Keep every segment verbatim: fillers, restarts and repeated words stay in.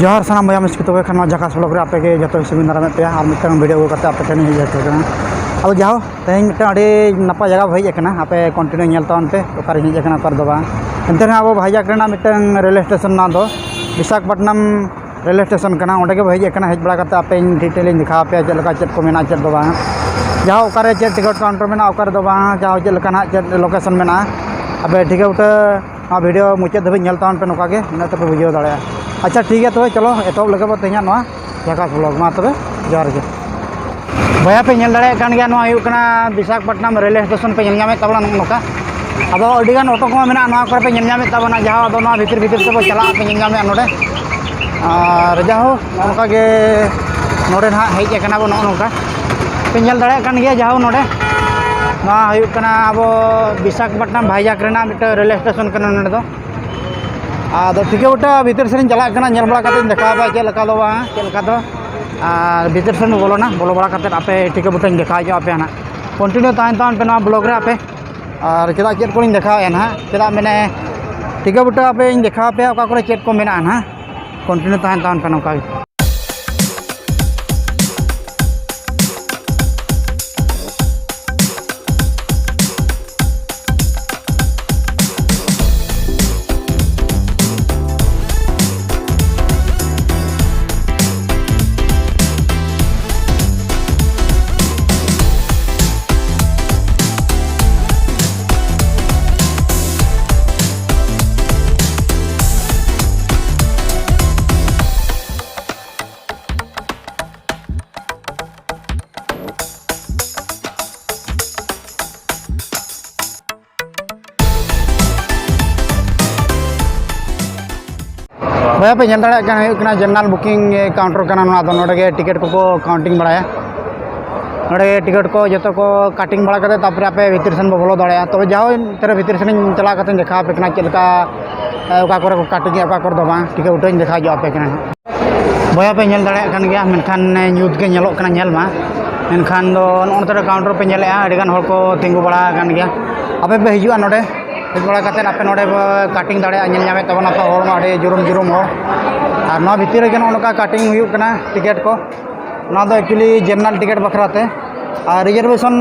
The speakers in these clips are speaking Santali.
ᱡᱚᱦᱟᱨ ᱥᱟᱱᱟᱢ ᱵᱚᱭᱦᱟ ᱢᱤᱥᱤ ᱠᱚ, ᱛᱚᱵᱮ ᱠᱷᱟᱱ ᱱᱚᱣᱟ ᱡᱟᱠᱟᱥ ᱵᱞᱚᱜ ᱨᱮ ᱟᱯᱮ ᱜᱮ ᱡᱚᱛᱚ ᱥᱟᱹᱜᱩᱱ ᱫᱟᱨᱟᱢᱮᱫ ᱯᱮᱭᱟ ᱟᱨ ᱢᱤᱫᱴᱟᱝ ᱵᱷᱤᱰᱤᱭᱳ ᱟᱹᱜᱩ ᱠᱟᱛᱮ ᱟᱯᱮ ᱴᱷᱮᱱ ᱤᱧ ᱦᱮᱡ ᱟᱠᱟᱱᱟ᱾ ᱟᱫᱚ ᱡᱟᱦᱳ, ᱛᱮᱦᱮᱧ ᱢᱤᱫᱴᱟᱝ ᱟᱹᱰᱤ ᱱᱟᱯᱟᱭ ᱡᱟᱭᱜᱟ ᱵᱚ ᱦᱮᱡ ᱟᱠᱟᱱᱟ, ᱟᱯᱮ ᱠᱚᱱᱴᱤᱱᱤᱭᱩ ᱧᱮᱞ ᱛᱟᱵᱚᱱ ᱯᱮ ᱚᱠᱟᱨᱮᱧ ᱦᱮᱡ ᱟᱠᱟᱱᱟ ᱚᱠᱟ ᱨᱮᱫᱚ ᱵᱟᱝ᱾ ᱮᱱᱛᱮ ᱨᱮᱦᱚᱸ ᱟᱵᱚ ᱵᱷᱟᱭᱡᱟᱠ ᱨᱮᱱᱟᱜ ᱢᱤᱫᱴᱟᱝ ᱨᱮᱞ ᱥᱴᱮᱥᱚᱱ, ᱱᱚᱣᱟ ᱫᱚ ᱵᱤᱥᱟᱠᱷᱟᱯᱟᱴᱱᱟᱢ ᱨᱮᱞ ᱥᱴᱮᱥᱚᱱ ᱠᱟᱱᱟ᱾ ᱚᱸᱰᱮ ᱜᱮ ᱵᱚ ᱦᱮᱡ ᱟᱠᱟᱱᱟ, ᱦᱮᱡ ᱵᱟᱲᱟ ᱠᱟᱛᱮ ᱟᱯᱮ ᱤᱧ ᱰᱤᱴᱮᱞ ᱤᱧ ᱫᱮᱠᱷᱟᱣ ᱟᱯᱮᱭᱟ ᱪᱮᱫ ᱞᱮᱠᱟ ᱪᱮᱫ ᱠᱚ ᱢᱮᱱᱟᱜᱼᱟ ᱪᱮᱫ ᱫᱚ ᱵᱟᱝ, ᱡᱟᱦᱳ ᱚᱠᱟᱨᱮ ᱪᱮᱫ ᱴᱤᱠᱤᱴ ᱠᱟᱣᱩᱱᱴᱟᱨ ᱢᱮᱱᱟᱜᱼᱟ, ᱚᱠᱟ ᱨᱮᱫᱚ ᱵᱟᱝ, ᱡᱟᱦᱳ ᱪᱮᱫ ᱞᱮᱠᱟ ᱱᱟᱦᱟᱜ ᱪᱮᱫ ᱞᱳᱠᱮᱥᱚᱱ ᱢᱮᱱᱟᱜᱼᱟ᱾ ᱟᱯᱮ ᱴᱷᱤᱠᱟᱹ ᱵᱩᱴᱟᱹ ᱱᱚᱣᱟ ᱵᱷᱤᱰᱤᱭᱳ ᱢᱩᱪᱟᱹᱫ ᱫᱷᱟᱹᱵᱤᱡ ᱧᱮᱞ ᱛᱟᱵᱚᱱ ᱯᱮ, ᱱᱚᱝᱠᱟ ᱜᱮ ᱤᱱᱟᱹᱜ ᱛᱮᱯᱮ ᱵᱩᱡᱷᱟᱹᱣ ᱫᱟᱲᱮᱭᱟᱜᱼᱟ᱾ ᱟᱪᱪᱷᱟ ᱴᱷᱤᱠ ᱜᱮᱭᱟ, ᱛᱚᱵᱮ ᱪᱚᱞᱚ ᱮᱛᱚᱦᱚᱵ ᱞᱮᱜᱮ ᱵᱚ ᱛᱮᱦᱮᱧᱟᱜ ᱱᱚᱣᱟ ᱡᱟᱠᱟᱥ ᱵᱞᱚᱜ᱾ ᱢᱟ ᱛᱚᱵᱮ ᱡᱚᱦᱟᱨ ᱜᱮ᱾ ᱵᱚᱭᱦᱟ ᱯᱮ ᱧᱮᱞ ᱫᱟᱲᱮᱭᱟᱜ ᱠᱟᱱ ᱜᱮᱭᱟ, ᱱᱚᱣᱟ ᱦᱩᱭᱩᱜ ᱠᱟᱱᱟ ᱵᱤᱥᱟᱠᱷᱟᱯᱟᱴᱱᱟᱢ ᱨᱮᱞ ᱥᱴᱮᱥᱚᱱ ᱯᱮ ᱧᱮᱞ ᱧᱟᱢᱮᱫ ᱛᱟᱵᱚᱱᱟ ᱱᱚᱜᱼᱚ ᱱᱚᱝᱠᱟ᱾ ᱟᱫᱚ ᱟᱹᱰᱤᱜᱟᱱ ᱚᱴᱳ ᱠᱚᱦᱚᱸ ᱢᱮᱱᱟᱜᱼᱟ ᱱᱚᱣᱟ ᱠᱚᱨᱮ ᱯᱮ ᱧᱮᱞ ᱧᱟᱢᱮᱫ ᱛᱟᱵᱚᱱᱟ, ᱡᱟᱦᱟᱸ ᱟᱫᱚ ᱱᱚᱣᱟ ᱵᱷᱤᱛᱤᱨ ᱵᱷᱤᱛᱤᱨ ᱛᱮᱵᱚ ᱪᱟᱞᱟᱜᱼᱟ, ᱯᱮ ᱧᱮᱞ ᱧᱟᱢᱮᱫᱼᱟ ᱱᱚᱰᱮ᱾ ᱟᱨ ᱡᱟᱦᱳ ᱚᱱᱠᱟ ᱜᱮ ᱱᱚᱰᱮ ᱱᱟᱦᱟᱜ ᱦᱮᱡ ᱟᱠᱟᱱᱟ ᱵᱚ ᱱᱚᱜᱼᱚ ᱱᱚᱝᱠᱟ᱾ ᱯᱮ ᱧᱮᱞ ᱫᱟᱲᱮᱭᱟᱜ ᱠᱟᱱ ᱜᱮᱭᱟ, ᱡᱟᱦᱳ ᱱᱚᱰᱮ ᱱᱚᱣᱟ ᱦᱩᱭᱩᱜ ᱠᱟᱱᱟ ᱟᱵᱚ ᱵᱤᱥᱟᱠᱷᱟᱯᱟᱴᱱᱟᱢ ᱵᱷᱟᱭᱡᱟᱠ ᱨᱮᱱᱟᱜ ᱢᱤᱫᱴᱟᱝ ᱨᱮᱞ ᱥᱴᱮᱥᱚᱱ ᱠᱟᱱᱟ ᱱᱚᱰᱮ ᱫᱚ᱾ ᱟᱫᱚ ᱴᱷᱤᱠᱟᱹ ᱵᱩᱴᱟᱹ ᱵᱷᱤᱛᱤᱨ ᱥᱮᱫ ᱤᱧ ᱪᱟᱞᱟᱜ ᱠᱟᱱᱟ, ᱧᱮᱞ ᱵᱟᱲᱟ ᱠᱟᱛᱮ ᱤᱧ ᱫᱮᱠᱷᱟᱣ ᱟᱯᱮᱭᱟ ᱪᱮᱫ ᱞᱮᱠᱟ ᱫᱚ ᱵᱟᱝ, ᱪᱮᱫ ᱞᱮᱠᱟ ᱫᱚ᱾ ᱟᱨ ᱵᱷᱤᱛᱤᱨ ᱥᱮᱫ ᱵᱚ ᱵᱚᱞᱚᱱᱟ, ᱵᱚᱞᱚ ᱵᱟᱲᱟ ᱠᱟᱛᱮ ᱟᱯᱮ ᱴᱷᱤᱠᱟᱹ ᱵᱩᱴᱟᱹᱧ ᱫᱮᱠᱷᱟᱣ ᱧᱚᱜ ᱟᱯᱮᱭᱟ ᱱᱟᱦᱟᱜ᱾ ᱠᱚᱱᱴᱤᱱᱤᱭᱩ ᱛᱟᱦᱮᱱ ᱛᱟᱵᱚᱱ ᱯᱮ ᱱᱚᱣᱟ ᱵᱞᱚᱜ ᱨᱮ ᱟᱯᱮ᱾ ᱟᱨ ᱪᱮᱫᱟᱜ ᱪᱮᱫ ᱠᱚᱞᱤᱧ ᱫᱮᱠᱷᱟᱣᱮᱫᱼᱟ ᱱᱟᱦᱟᱜ, ᱪᱮᱫᱟᱜ ᱢᱟᱱᱮ ᱴᱷᱤᱠᱟᱹ ᱵᱩᱴᱟᱹ ᱟᱯᱮᱧ ᱫᱮᱠᱷᱟᱣ ᱟᱯᱮᱭᱟ ᱚᱠᱟ ᱠᱚᱨᱮ ᱪᱮᱫ ᱠᱚ ᱢᱮᱱᱟᱜᱼᱟ ᱱᱟᱦᱟᱜ᱾ ᱠᱚᱱᱴᱤᱱᱤᱭᱩ ᱛᱟᱦᱮᱱ ᱛᱟᱵᱚᱱ ᱯᱮ ᱱᱚᱝᱠᱟ ᱜᱮ᱾ ᱵᱚᱭᱦᱟ ᱯᱮ ᱧᱮᱞ ᱫᱟᱲᱮᱭᱟᱜ ᱠᱟᱱᱟ, ᱦᱩᱭᱩᱜ ᱠᱟᱱᱟ ᱡᱮᱱᱟᱨᱟᱞ ᱵᱩᱠᱤᱝ ᱠᱟᱣᱩᱱᱴᱟᱨ ᱠᱟᱱᱟ ᱱᱚᱣᱟ ᱫᱚ᱾ ᱱᱚᱰᱮ ᱜᱮ ᱴᱤᱠᱤᱴ ᱠᱚᱠᱚ ᱠᱟᱣᱩᱱᱴᱤᱝ ᱵᱟᱲᱟᱭᱟ᱾ ᱱᱚᱰᱮ ᱜᱮ ᱴᱤᱠᱤᱴ ᱠᱚ ᱡᱚᱛᱚ ᱠᱚ ᱠᱟᱴᱤᱝ ᱵᱟᱲᱟ ᱠᱟᱛᱮ ᱛᱟᱨᱯᱚᱨᱮ ᱟᱯᱮ ᱵᱷᱤᱛᱤᱨ ᱥᱮᱱ ᱵᱚ ᱵᱚᱞᱚ ᱫᱟᱲᱮᱭᱟᱜᱼᱟ᱾ ᱛᱚᱵᱮ ᱡᱟᱦᱳ ᱱᱚᱛᱮ ᱨᱮ ᱵᱷᱤᱛᱤᱨ ᱥᱮᱱᱤᱧ ᱪᱟᱞᱟᱣ ᱠᱟᱛᱮᱧ ᱫᱮᱠᱷᱟᱣ ᱟᱯᱮ ᱠᱟᱱᱟ ᱪᱮᱫ ᱞᱮᱠᱟ, ᱮ, ᱚᱠᱟ ᱠᱚᱨᱮ ᱠᱚ ᱠᱟᱴᱤᱝ ᱮᱫᱼᱟ, ᱚᱠᱟ ᱠᱚᱨᱮ ᱫᱚ ᱵᱟᱝ, ᱴᱤᱠᱤᱴ ᱩᱴᱷᱟᱹᱧ ᱫᱮᱠᱷᱟᱣ ᱧᱚᱜ ᱟᱯᱮ ᱠᱟᱱᱟ᱾ ᱵᱚᱭᱦᱟ ᱯᱮ ᱧᱮᱞ ᱫᱟᱲᱮᱭᱟᱜ ᱠᱟᱱ ᱜᱮᱭᱟ, ᱢᱮᱱᱠᱷᱟᱱ ᱧᱩᱛ ᱜᱮ ᱧᱮᱞᱚᱜ ᱠᱟᱱᱟ ᱧᱮᱞ ᱢᱟ᱾ ᱢᱮᱱᱠᱷᱟᱱ ᱫᱚ ᱱᱚᱜᱼᱚ ᱱᱚᱛᱮ ᱨᱮ ᱠᱟᱣᱩᱱᱴᱟᱨ ᱯᱮ ᱧᱮᱞᱮᱫᱼᱟ, ᱟᱹᱰᱤᱜᱟᱱ ᱦᱚᱲ ᱠᱚ ᱛᱤᱸᱜᱩ ᱵᱟᱲᱟ ᱟᱠᱟᱱ ᱜᱮᱭᱟ᱾ ᱟᱯᱮ ᱯᱮ ᱦᱤᱡᱩᱜᱼᱟ ᱱᱚᱰᱮ, ᱦᱮᱡ ᱵᱟᱲᱟ ᱠᱟᱛᱮᱫ ᱟᱯᱮ ᱱᱚᱰᱮ ᱯᱮ ᱠᱟᱴᱤᱝ ᱫᱟᱲᱮᱭᱟᱜᱼᱟ᱾ ᱧᱮᱞ ᱧᱟᱢᱮᱫ ᱛᱟᱵᱚᱱᱟ ᱯᱮ ᱦᱚᱲ ᱢᱟ ᱟᱹᱰᱤ ᱡᱩᱨᱩᱢ ᱡᱩᱨᱩᱢ ᱦᱚᱲ᱾ ᱟᱨ ᱱᱚᱣᱟ ᱵᱷᱤᱛᱤᱨ ᱨᱮᱜᱮ ᱱᱚᱜᱼᱚ ᱱᱚᱝᱠᱟ ᱠᱟᱴᱤᱝ ᱦᱩᱭᱩᱜ ᱠᱟᱱᱟ ᱴᱤᱠᱤᱴ ᱠᱚ᱾ ᱱᱚᱣᱟ ᱫᱚ ᱮᱠᱪᱩᱭᱮᱞᱤ ᱡᱮᱱᱟᱨᱮᱞ ᱴᱤᱠᱤᱴ ᱵᱟᱠᱷᱨᱟ ᱛᱮ᱾ ᱟᱨ ᱨᱤᱡᱟᱨᱵᱷᱮᱥᱚᱱ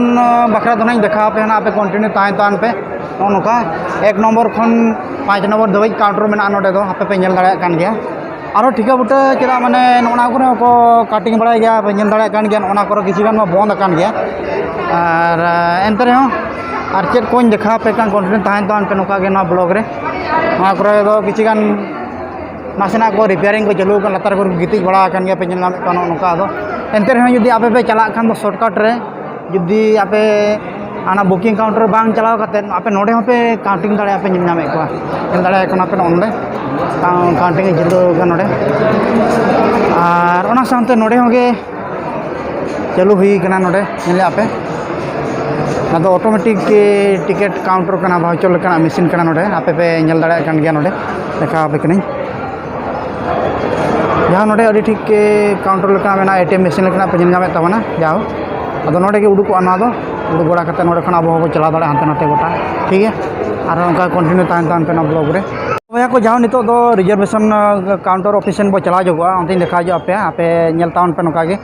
ᱵᱟᱠᱷᱨᱟ ᱫᱚ ᱱᱟᱦᱟᱜ ᱤᱧ ᱫᱮᱠᱷᱟᱣ ᱟᱯᱮ ᱱᱟᱦᱟᱜ, ᱟᱯᱮ ᱠᱚᱱᱴᱤᱱᱤᱭᱩ ᱛᱟᱦᱮᱸ ᱛᱟᱦᱮᱱ ᱯᱮ᱾ ᱱᱚᱜᱼᱚ ᱱᱚᱝᱠᱟ ᱮᱠ ᱱᱚᱢᱵᱚᱨ ᱠᱷᱚᱱ ᱯᱟᱸᱪ ᱱᱚᱢᱵᱚᱨ ᱫᱷᱟᱹᱵᱤᱡ ᱠᱟᱣᱩᱱᱴᱟᱨ ᱢᱮᱱᱟᱜᱼᱟ ᱱᱚᱰᱮ ᱫᱚ, ᱟᱯᱮ ᱯᱮ ᱧᱮᱞ ᱫᱟᱲᱮᱭᱟᱜ ᱠᱟᱱ ᱜᱮᱭᱟ᱾ ᱟᱨᱦᱚᱸ ᱴᱷᱤᱠᱟᱹ ᱵᱩᱴᱟᱹ ᱪᱮᱫᱟᱜ ᱢᱟᱱᱮ ᱱᱚᱜᱼᱚ ᱱᱚᱣᱟ ᱠᱚᱨᱮ ᱦᱚᱸᱠᱚ ᱠᱟᱴᱤᱝ ᱵᱟᱲᱟᱭ ᱜᱮᱭᱟ, ᱯᱮ ᱧᱮᱞ ᱫᱟᱲᱮᱭᱟᱜ ᱠᱟᱱ ᱜᱮᱭᱟ᱾ ᱱᱚᱜᱼᱚ ᱱᱚᱣᱟ ᱠᱚᱨᱮ ᱠᱤᱪᱷᱩ ᱜᱟᱱ ᱢᱟ ᱵᱚᱱᱫ ᱟᱠᱟᱱ ᱜᱮᱭᱟ᱾ ᱟᱨ ᱮᱱᱛᱮ ᱨᱮᱦᱚᱸ ᱟᱨ ᱪᱮᱫ ᱠᱚᱧ ᱫᱮᱠᱷᱟᱣ ᱟᱯᱮ ᱠᱟᱱ, ᱠᱚᱱᱴᱤᱱᱤᱭᱩ ᱛᱟᱦᱮᱱ ᱛᱟᱵᱚᱱ ᱯᱮ ᱱᱚᱝᱠᱟ ᱜᱮ ᱱᱚᱣᱟ ᱵᱞᱚᱜ ᱨᱮ᱾ ᱱᱚᱣᱟ ᱠᱚᱨᱮ ᱫᱚ ᱠᱤᱪᱷᱩ ᱜᱟᱱ ᱱᱟᱥᱮᱱᱟᱜ ᱠᱚ ᱨᱤᱯᱮᱭᱟᱨᱤᱝ ᱠᱚ ᱪᱟᱹᱞᱩ ᱟᱠᱟᱱ, ᱞᱟᱛᱟᱨ ᱠᱚᱨᱮ ᱠᱚ ᱜᱤᱛᱤᱡ ᱵᱟᱲᱟ ᱟᱠᱟᱱ ᱜᱮᱭᱟ, ᱯᱮ ᱧᱮᱞ ᱧᱟᱢᱮᱫ ᱠᱚᱣᱟ ᱱᱚᱜᱼᱚ ᱱᱚᱝᱠᱟ᱾ ᱟᱫᱚ ᱮᱱᱛᱮ ᱨᱮᱦᱚᱸ ᱡᱩᱫᱤ ᱟᱯᱮ ᱯᱮ ᱪᱟᱞᱟᱜ ᱠᱷᱟᱱ ᱫᱚ ᱥᱚᱨᱴᱠᱟᱴ ᱨᱮ, ᱡᱩᱫᱤ ᱟᱯᱮ ᱚᱱᱟ ᱵᱩᱠᱤᱝ ᱠᱟᱣᱩᱱᱴᱟᱨ ᱵᱟᱝ ᱪᱟᱞᱟᱣ ᱠᱟᱛᱮᱫ ᱟᱯᱮ ᱱᱚᱰᱮ ᱦᱚᱸᱯᱮ ᱠᱟᱣᱩᱱᱴᱤᱝ ᱫᱟᱲᱮᱭᱟᱜᱼᱟ, ᱯᱮ ᱧᱮᱞ ᱧᱟᱢᱮᱫ ᱠᱚᱣᱟ, ᱧᱮᱞ ᱫᱟᱲᱮᱭᱟᱜ ᱠᱟᱱᱟ ᱯᱮ ᱱᱚᱜᱼᱚ ᱱᱚᱰᱮ ᱠᱟᱣᱩᱱᱴᱤᱝ ᱮ ᱡᱤᱨᱟᱹᱣ ᱟᱠᱟᱱᱟ ᱱᱚᱰᱮ᱾ ᱟᱨ ᱚᱱᱟ ᱥᱟᱶᱛᱮ ᱱᱚᱰᱮ ᱦᱚᱸ ᱜᱮ ᱪᱟᱹᱞᱩ ᱦᱩᱭ ᱠᱟᱱᱟ ᱱᱚᱰᱮ, ᱧᱮᱞᱮᱫᱼᱟ ᱯᱮ᱾ ᱚᱱᱟ ᱫᱚ ᱚᱴᱳᱢᱮᱴᱤᱠ ᱴᱤᱠᱤᱴ ᱠᱟᱣᱩᱱᱴᱟᱨ ᱠᱟᱱᱟ, ᱵᱷᱟᱣᱪᱟᱨ ᱞᱮᱠᱟᱱᱟᱜ ᱢᱮᱥᱤᱱ ᱠᱟᱱᱟ ᱱᱚᱰᱮ, ᱟᱯᱮ ᱯᱮ ᱧᱮᱞ ᱫᱟᱲᱮᱭᱟᱜ ᱠᱟᱱ ᱜᱮᱭᱟ ᱱᱚᱰᱮ, ᱫᱮᱠᱷᱟᱣ ᱟᱯᱮ ᱠᱟᱹᱱᱟᱹᱧ᱾ ᱡᱟᱦᱟᱸ ᱱᱚᱰᱮ ᱟᱹᱰᱤ ᱴᱷᱤᱠ ᱠᱟᱣᱩᱱᱴᱟᱨ ᱞᱮᱠᱟ ᱢᱮᱱᱟᱜᱼᱟ, ᱮᱴᱤᱮᱢ ᱢᱮᱥᱤᱱ ᱞᱮᱠᱟᱱᱟᱜ ᱯᱮ ᱧᱮᱞ ᱧᱟᱢᱮᱫ ᱛᱟᱵᱚᱱᱟ, ᱡᱟᱦᱳ᱾ ᱟᱫᱚ ᱱᱚᱰᱮ ᱜᱮ ᱩᱰᱩᱠᱚᱜᱼᱟ ᱱᱚᱣᱟ ᱫᱚ, ᱩᱰᱩᱠ ᱵᱟᱲᱟ ᱠᱟᱛᱮ ᱱᱚᱰᱮ ᱠᱷᱚᱱ ᱟᱵᱚ ᱦᱚᱸᱵᱚ ᱪᱟᱞᱟᱣ ᱫᱟᱲᱮᱭᱟᱜᱼᱟ ᱦᱟᱱᱛᱮ ᱱᱟᱛᱮ ᱜᱚᱴᱟ, ᱴᱷᱤᱠ ᱜᱮᱭᱟ᱾ ᱟᱨ ᱚᱱᱠᱟ ᱠᱚᱱᱴᱤᱱᱤᱭᱩ ᱛᱟᱦᱮᱱ ᱛᱟᱦᱮᱱ ᱯᱮ ᱱᱚᱣᱟ ᱵᱞᱚᱜ ᱨᱮ᱾ ᱵᱚᱭᱦᱟ ᱠᱚ, ᱡᱟᱦᱟᱸ ᱱᱤᱛᱚᱜ ᱫᱚ ᱨᱤᱡᱟᱨᱵᱷᱮᱥᱚᱱ ᱠᱟᱣᱩᱱᱴᱟᱨ ᱚᱯᱷᱤᱥ ᱥᱮᱱ ᱵᱚ ᱪᱟᱞᱟᱣ ᱧᱚᱜᱚᱜᱼᱟ, ᱚᱱᱛᱮᱧ ᱫᱮᱠᱷᱟᱣ ᱧᱚᱜ ᱟᱯᱮᱭᱟ, ᱟᱯᱮ ᱧᱮᱞ ᱛᱟᱵᱚᱱ ᱯᱮ ᱱᱚᱝᱠᱟ ᱜᱮ᱾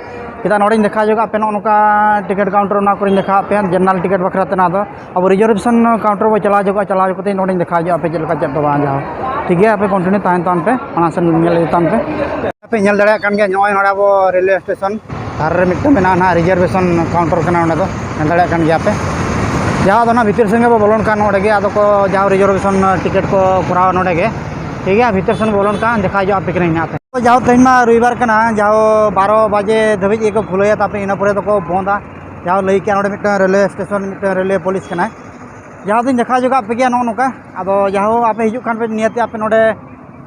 ᱪᱮᱫᱟᱜ ᱱᱚᱰᱮᱧ ᱫᱮᱠᱷᱟᱣ ᱧᱚᱜ ᱟᱯᱮ ᱱᱚᱜᱼᱚ ᱱᱚᱝᱠᱟ ᱴᱤᱠᱤᱴ ᱠᱟᱣᱩᱱᱴᱟᱨ, ᱚᱱᱟ ᱠᱚᱨᱮᱧ ᱫᱮᱠᱷᱟᱣ ᱟᱯᱮᱭᱟ ᱡᱮᱱᱟᱨᱮᱞ ᱴᱤᱠᱤᱴ ᱵᱟᱠᱷᱨᱟ ᱛᱮ᱾ ᱱᱚᱣᱟ ᱫᱚ ᱟᱵᱚ ᱨᱤᱡᱟᱨᱵᱷᱮᱥᱚᱱ ᱠᱟᱣᱩᱱᱴᱟᱨ ᱵᱚ ᱪᱟᱞᱟᱣ ᱧᱚᱜᱚᱜᱼᱟ, ᱪᱟᱞᱟᱣ ᱧᱚᱜ ᱠᱟᱛᱮ ᱱᱚᱰᱮᱧ ᱫᱮᱠᱷᱟᱣ ᱧᱚᱜ ᱟᱯᱮ ᱪᱮᱫ ᱞᱮᱠᱟ ᱪᱮᱫ ᱫᱚ ᱵᱟᱝ ᱡᱟᱦᱟᱸ᱾ ᱴᱷᱤᱠ ᱜᱮᱭᱟ, ᱟᱯᱮ ᱠᱚᱱᱴᱤᱱᱤᱭᱩ ᱛᱟᱦᱮᱱ ᱛᱟᱵᱚᱱ ᱯᱮ, ᱚᱱᱟ ᱥᱮᱱ ᱧᱮᱞ ᱤᱫᱤ ᱛᱟᱵᱚᱱ ᱯᱮ᱾ ᱟᱯᱮ ᱧᱮᱞ ᱫᱟᱲᱮᱭᱟᱜ ᱠᱟᱱ ᱜᱮᱭᱟ, ᱱᱚᱜᱼᱚᱭ ᱱᱚᱰᱮ ᱟᱵᱚ ᱨᱮᱞᱣᱮ ᱥᱴᱮᱥᱚᱱ ᱫᱷᱟᱨᱮ ᱨᱮ ᱢᱤᱫᱴᱟᱝ ᱢᱮᱱᱟᱜᱼᱟ ᱱᱟᱦᱟᱜ ᱨᱤᱡᱟᱨᱵᱷᱮᱥᱚᱱ ᱠᱟᱣᱩᱱᱴᱟᱨ ᱠᱟᱱᱟ᱾ ᱚᱸᱰᱮ ᱫᱚ ᱧᱮᱞ ᱫᱟᱲᱮᱭᱟᱜ ᱠᱟᱱ ᱜᱮᱭᱟ ᱯᱮ, ᱡᱟᱦᱟᱸ ᱫᱚ ᱱᱟᱦᱟᱜ ᱵᱷᱤᱛᱤᱨ ᱥᱮᱱ ᱜᱮ ᱵᱚ ᱵᱚᱞᱚᱱ ᱠᱟᱱ, ᱱᱚᱰᱮ ᱜᱮ ᱟᱫᱚ ᱠᱚ ᱡᱟᱦᱟᱸ ᱨᱤᱡᱟᱨᱵᱷᱮᱥᱚᱱ ᱴᱤᱠᱤᱴ ᱠᱚ ᱠᱚᱨᱟᱣᱟ ᱱᱚᱰᱮ ᱜᱮ᱾ ᱴᱷᱤᱠ ᱜᱮᱭᱟ, ᱵᱷᱤᱛᱤᱨ ᱥᱮᱱ ᱵᱚ ᱵᱚᱞᱚᱱ ᱠᱟᱱ, ᱫᱮᱠᱷᱟᱣ ᱧᱚᱜ ᱟᱯᱮ ᱠᱟᱹᱱᱟᱹᱧ ᱱᱟᱦᱟᱜ᱾ ᱡᱟᱦᱳ, ᱛᱮᱦᱮᱧ ᱢᱟ ᱨᱚᱵᱤᱵᱟᱨ ᱠᱟᱱᱟ, ᱡᱟᱦᱳ ᱵᱟᱨᱚ ᱵᱟᱡᱮ ᱫᱷᱟᱹᱵᱤᱡ ᱜᱮᱠᱚ ᱠᱷᱩᱞᱟᱹᱭᱟ, ᱛᱟᱨᱯᱚᱨᱮ ᱤᱱᱟᱹ ᱯᱚᱨᱮ ᱫᱚᱠᱚ ᱵᱚᱱᱫᱟ᱾ ᱡᱟᱦᱳ ᱞᱟᱹᱭ ᱠᱮᱜᱼᱟ ᱱᱚᱰᱮ ᱢᱤᱫᱴᱟᱝ ᱨᱮᱞᱣᱮ ᱥᱴᱮᱥᱚᱱ, ᱢᱤᱫᱴᱟᱝ ᱨᱮᱞᱣᱮ ᱯᱩᱞᱤᱥ ᱠᱟᱱᱟᱭ᱾ ᱡᱟᱦᱳ ᱫᱚᱧ ᱫᱮᱠᱷᱟᱣ ᱧᱚᱜ ᱟᱯᱮ ᱜᱮᱭᱟ ᱱᱚᱜᱼᱚ ᱱᱚᱝᱠᱟ᱾ ᱟᱫᱚ ᱡᱟᱦᱳ ᱟᱯᱮ ᱦᱤᱡᱩᱜ ᱠᱷᱟᱱ ᱯᱮ ᱱᱤᱭᱟᱹᱛᱮ ᱟᱯᱮ ᱱᱚᱰᱮ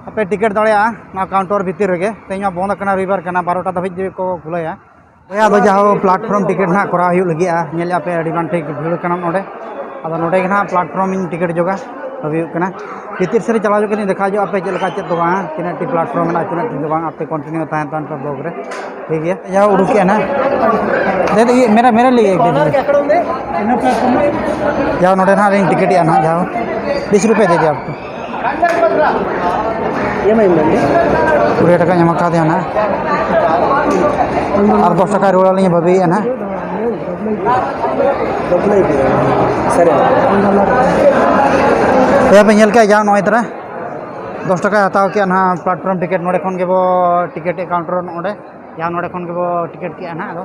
ᱟᱯᱮ ᱴᱤᱠᱤᱴ ᱫᱟᱲᱮᱭᱟᱜᱼᱟ ᱱᱚᱣᱟ ᱠᱟᱣᱩᱱᱴᱟᱨ ᱵᱷᱤᱛᱤᱨ ᱨᱮᱜᱮ᱾ ᱛᱮᱦᱮᱧ ᱢᱟ ᱵᱚᱱᱫ ᱟᱠᱟᱱᱟ, ᱨᱚᱵᱤᱵᱟᱨ ᱠᱟᱱᱟ, ᱵᱟᱨᱚᱴᱟ ᱫᱷᱟᱹᱵᱤᱡ ᱜᱮᱠᱚ ᱠᱷᱩᱞᱟᱹᱭᱟ᱾ ᱵᱚᱭᱦᱟ, ᱟᱫᱚ ᱡᱟᱦᱳ ᱯᱞᱟᱴᱯᱷᱚᱨᱢ ᱴᱤᱠᱤᱴ ᱱᱟᱦᱟᱜ ᱠᱚᱨᱟᱣ ᱦᱩᱭᱩᱜ ᱞᱟᱹᱜᱤᱫᱼᱟ, ᱧᱮᱞᱮᱫᱼᱟ ᱯᱮ ᱟᱹᱰᱤ ᱜᱟᱱ ᱴᱷᱤᱠ ᱵᱷᱤᱲ ᱠᱟᱱᱟ ᱱᱚᱰᱮ᱾ ᱟᱫᱚ ᱱᱚᱰᱮ ᱜᱮ ᱱᱟᱦᱟᱜ ᱯᱞᱟᱴᱯᱷᱚᱨᱢ ᱤᱧ ᱴᱤᱠᱤᱴ ᱡᱚᱜᱟ᱾ ᱦᱩᱭᱩᱜ ᱠᱟᱱᱟ᱾ ᱵᱷᱤᱛᱤᱨ ᱥᱮᱫ ᱨᱮ ᱪᱟᱞᱟᱣ ᱦᱤᱡᱩᱜ ᱠᱟᱛᱮ ᱫᱮᱠᱷᱟᱣ ᱦᱚᱪᱚ ᱟᱯᱮ ᱪᱮᱫ ᱞᱮᱠᱟ ᱪᱮᱫ ᱫᱚ ᱵᱟᱝ, ᱛᱤᱱᱟᱹᱜ ᱴᱤ ᱯᱞᱟᱴᱯᱷᱚᱨᱢ ᱢᱮᱱᱟᱜᱼᱟ, ᱛᱤᱱᱟᱹᱜ ᱴᱤ ᱫᱚ ᱵᱟᱝ, ᱟᱯᱮ ᱠᱚᱱᱴᱤᱱᱤᱭᱩ ᱛᱟᱦᱮᱱ ᱛᱟᱵᱚᱱ ᱯᱮ ᱵᱞᱚᱜ ᱨᱮ, ᱴᱷᱤᱠ ᱜᱮᱭᱟ? ᱡᱟᱦᱟᱸ ᱩᱰᱩᱠ ᱠᱮᱜᱼᱟ ᱱᱟᱦᱟᱜ, ᱫᱮ, ᱫᱮ, ᱤᱭᱟᱹ, ᱢᱮᱨᱟ, ᱢᱮᱨᱟ ᱞᱟᱹᱭ ᱮᱫ ᱠᱟᱱᱟ᱾ ᱡᱟᱦᱟᱸ ᱱᱚᱰᱮ ᱱᱟᱦᱟᱜ ᱞᱤᱧ ᱴᱤᱠᱤᱴ ᱮᱜᱼᱟ ᱱᱟᱦᱟᱜ, ᱡᱟᱦᱟᱸ ᱵᱤᱥ ᱨᱩᱯᱤᱭᱟ ᱫᱮ ᱫᱤᱭᱟ ᱟᱯᱠᱳ᱾ ᱠᱩᱲᱤ ᱴᱟᱠᱟᱧ ᱮᱢᱟ ᱠᱟᱫᱮᱭᱟ ᱱᱟᱦᱟᱜ, ᱟᱨ ᱫᱚᱥ ᱴᱟᱠᱟ ᱨᱩᱣᱟᱹᱲ ᱟᱹᱞᱤᱧ ᱵᱷᱟᱹᱵᱤᱭᱮᱫᱼᱟ ᱱᱟᱦᱟᱜ᱾ ᱦᱮᱸ, ᱯᱮ ᱧᱮᱞ ᱠᱮᱜᱼᱟ ᱡᱟᱦᱟᱸ ᱱᱚᱜᱼᱚᱭ ᱛᱟᱨᱟ ᱫᱚᱥ ᱴᱟᱠᱟᱭ ᱦᱟᱛᱟᱣ ᱠᱮᱜᱼᱟ ᱱᱟᱦᱟᱜ ᱯᱞᱟᱴᱯᱷᱚᱨᱢ ᱴᱤᱠᱤᱴ᱾ ᱱᱚᱰᱮ ᱠᱷᱚᱱ ᱜᱮᱵᱚ ᱴᱤᱠᱤᱴ ᱮᱫ ᱠᱟᱣᱩᱱᱴᱟᱨ ᱱᱚᱰᱮ, ᱡᱟᱦᱟᱸ ᱱᱚᱰᱮ ᱠᱷᱚᱱ ᱜᱮᱵᱚ ᱴᱤᱠᱤᱴ ᱠᱮᱜᱼᱟ ᱱᱟᱦᱟᱜ᱾ ᱟᱫᱚ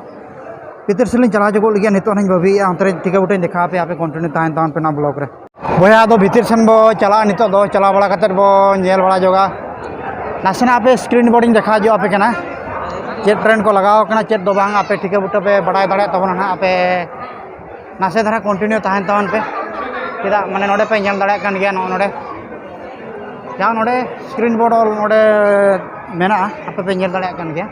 ᱵᱷᱤᱛᱤᱨ ᱥᱮᱫ ᱞᱤᱧ ᱪᱟᱞᱟᱣ ᱦᱚᱪᱚ ᱠᱚᱜ ᱞᱟᱹᱜᱤᱫ, ᱱᱤᱛᱚᱜ ᱦᱟᱸᱜ ᱤᱧ ᱵᱷᱟᱹᱵᱤᱭᱮᱫᱼᱟ ᱚᱱᱛᱮ ᱨᱮ ᱴᱤᱠᱤᱴ ᱵᱩᱴᱟᱹᱧ ᱫᱮᱠᱷᱟᱣ ᱟᱯᱮᱭᱟ, ᱟᱯᱮ ᱠᱚᱱᱴᱤᱱᱤᱭᱩ ᱛᱟᱦᱮᱱ ᱛᱟᱵᱚᱱ ᱯᱮ ᱱᱚᱣᱟ ᱵᱞᱚᱜ ᱨᱮ᱾ ᱵᱚᱭᱦᱟ, ᱟᱫᱚ ᱵᱷᱤᱛᱤᱨ ᱥᱮᱱ ᱵᱚ ᱪᱟᱞᱟᱜᱼᱟ ᱱᱤᱛᱚᱜ ᱫᱚ, ᱪᱟᱞᱟᱣ ᱵᱟᱲᱟ ᱠᱟᱛᱮᱫ ᱵᱚ ᱧᱮᱞ ᱵᱟᱲᱟ ᱧᱚᱜᱟ᱾ ᱱᱟᱥᱮᱱᱟᱜ ᱟᱯᱮ ᱥᱠᱨᱤᱱ ᱵᱳᱨᱰ ᱤᱧ ᱫᱮᱠᱷᱟᱣ ᱦᱚᱪᱚ ᱟᱯᱮ ᱠᱟᱱᱟ, ᱪᱮᱫ ᱴᱨᱮᱱ ᱠᱚ ᱞᱟᱜᱟᱣ ᱠᱟᱱᱟ, ᱪᱮᱫ ᱫᱚ ᱵᱟᱝ, ᱟᱯᱮ ᱴᱷᱤᱠᱟᱹ ᱵᱩᱴᱟᱹ ᱯᱮ ᱵᱟᱲᱟᱭ ᱫᱟᱲᱮᱭᱟᱜ ᱛᱟᱵᱚᱱᱟ ᱱᱟᱦᱟᱜ᱾ ᱟᱯᱮ ᱱᱟᱥᱮ ᱫᱷᱟᱨᱟ ᱠᱚᱱᱴᱤᱱᱤᱭᱩ ᱛᱟᱦᱮᱱ ᱛᱟᱵᱚᱱ ᱯᱮ, ᱪᱮᱫᱟᱜ ᱢᱟᱱᱮ ᱱᱚᱰᱮ ᱯᱮ ᱧᱮᱞ ᱫᱟᱲᱮᱭᱟᱜ ᱠᱟᱱ ᱜᱮᱭᱟ, ᱱᱚᱜᱼᱚ ᱱᱚᱰᱮ ᱡᱟᱦᱟᱸ ᱱᱚᱰᱮ ᱥᱠᱨᱤᱱ ᱵᱳᱨᱰ ᱚᱞ ᱱᱚᱰᱮ ᱢᱮᱱᱟᱜᱼᱟ, ᱟᱯᱮ ᱯᱮ ᱧᱮᱞ ᱫᱟᱲᱮᱭᱟᱜ ᱠᱟᱱ ᱜᱮᱭᱟ᱾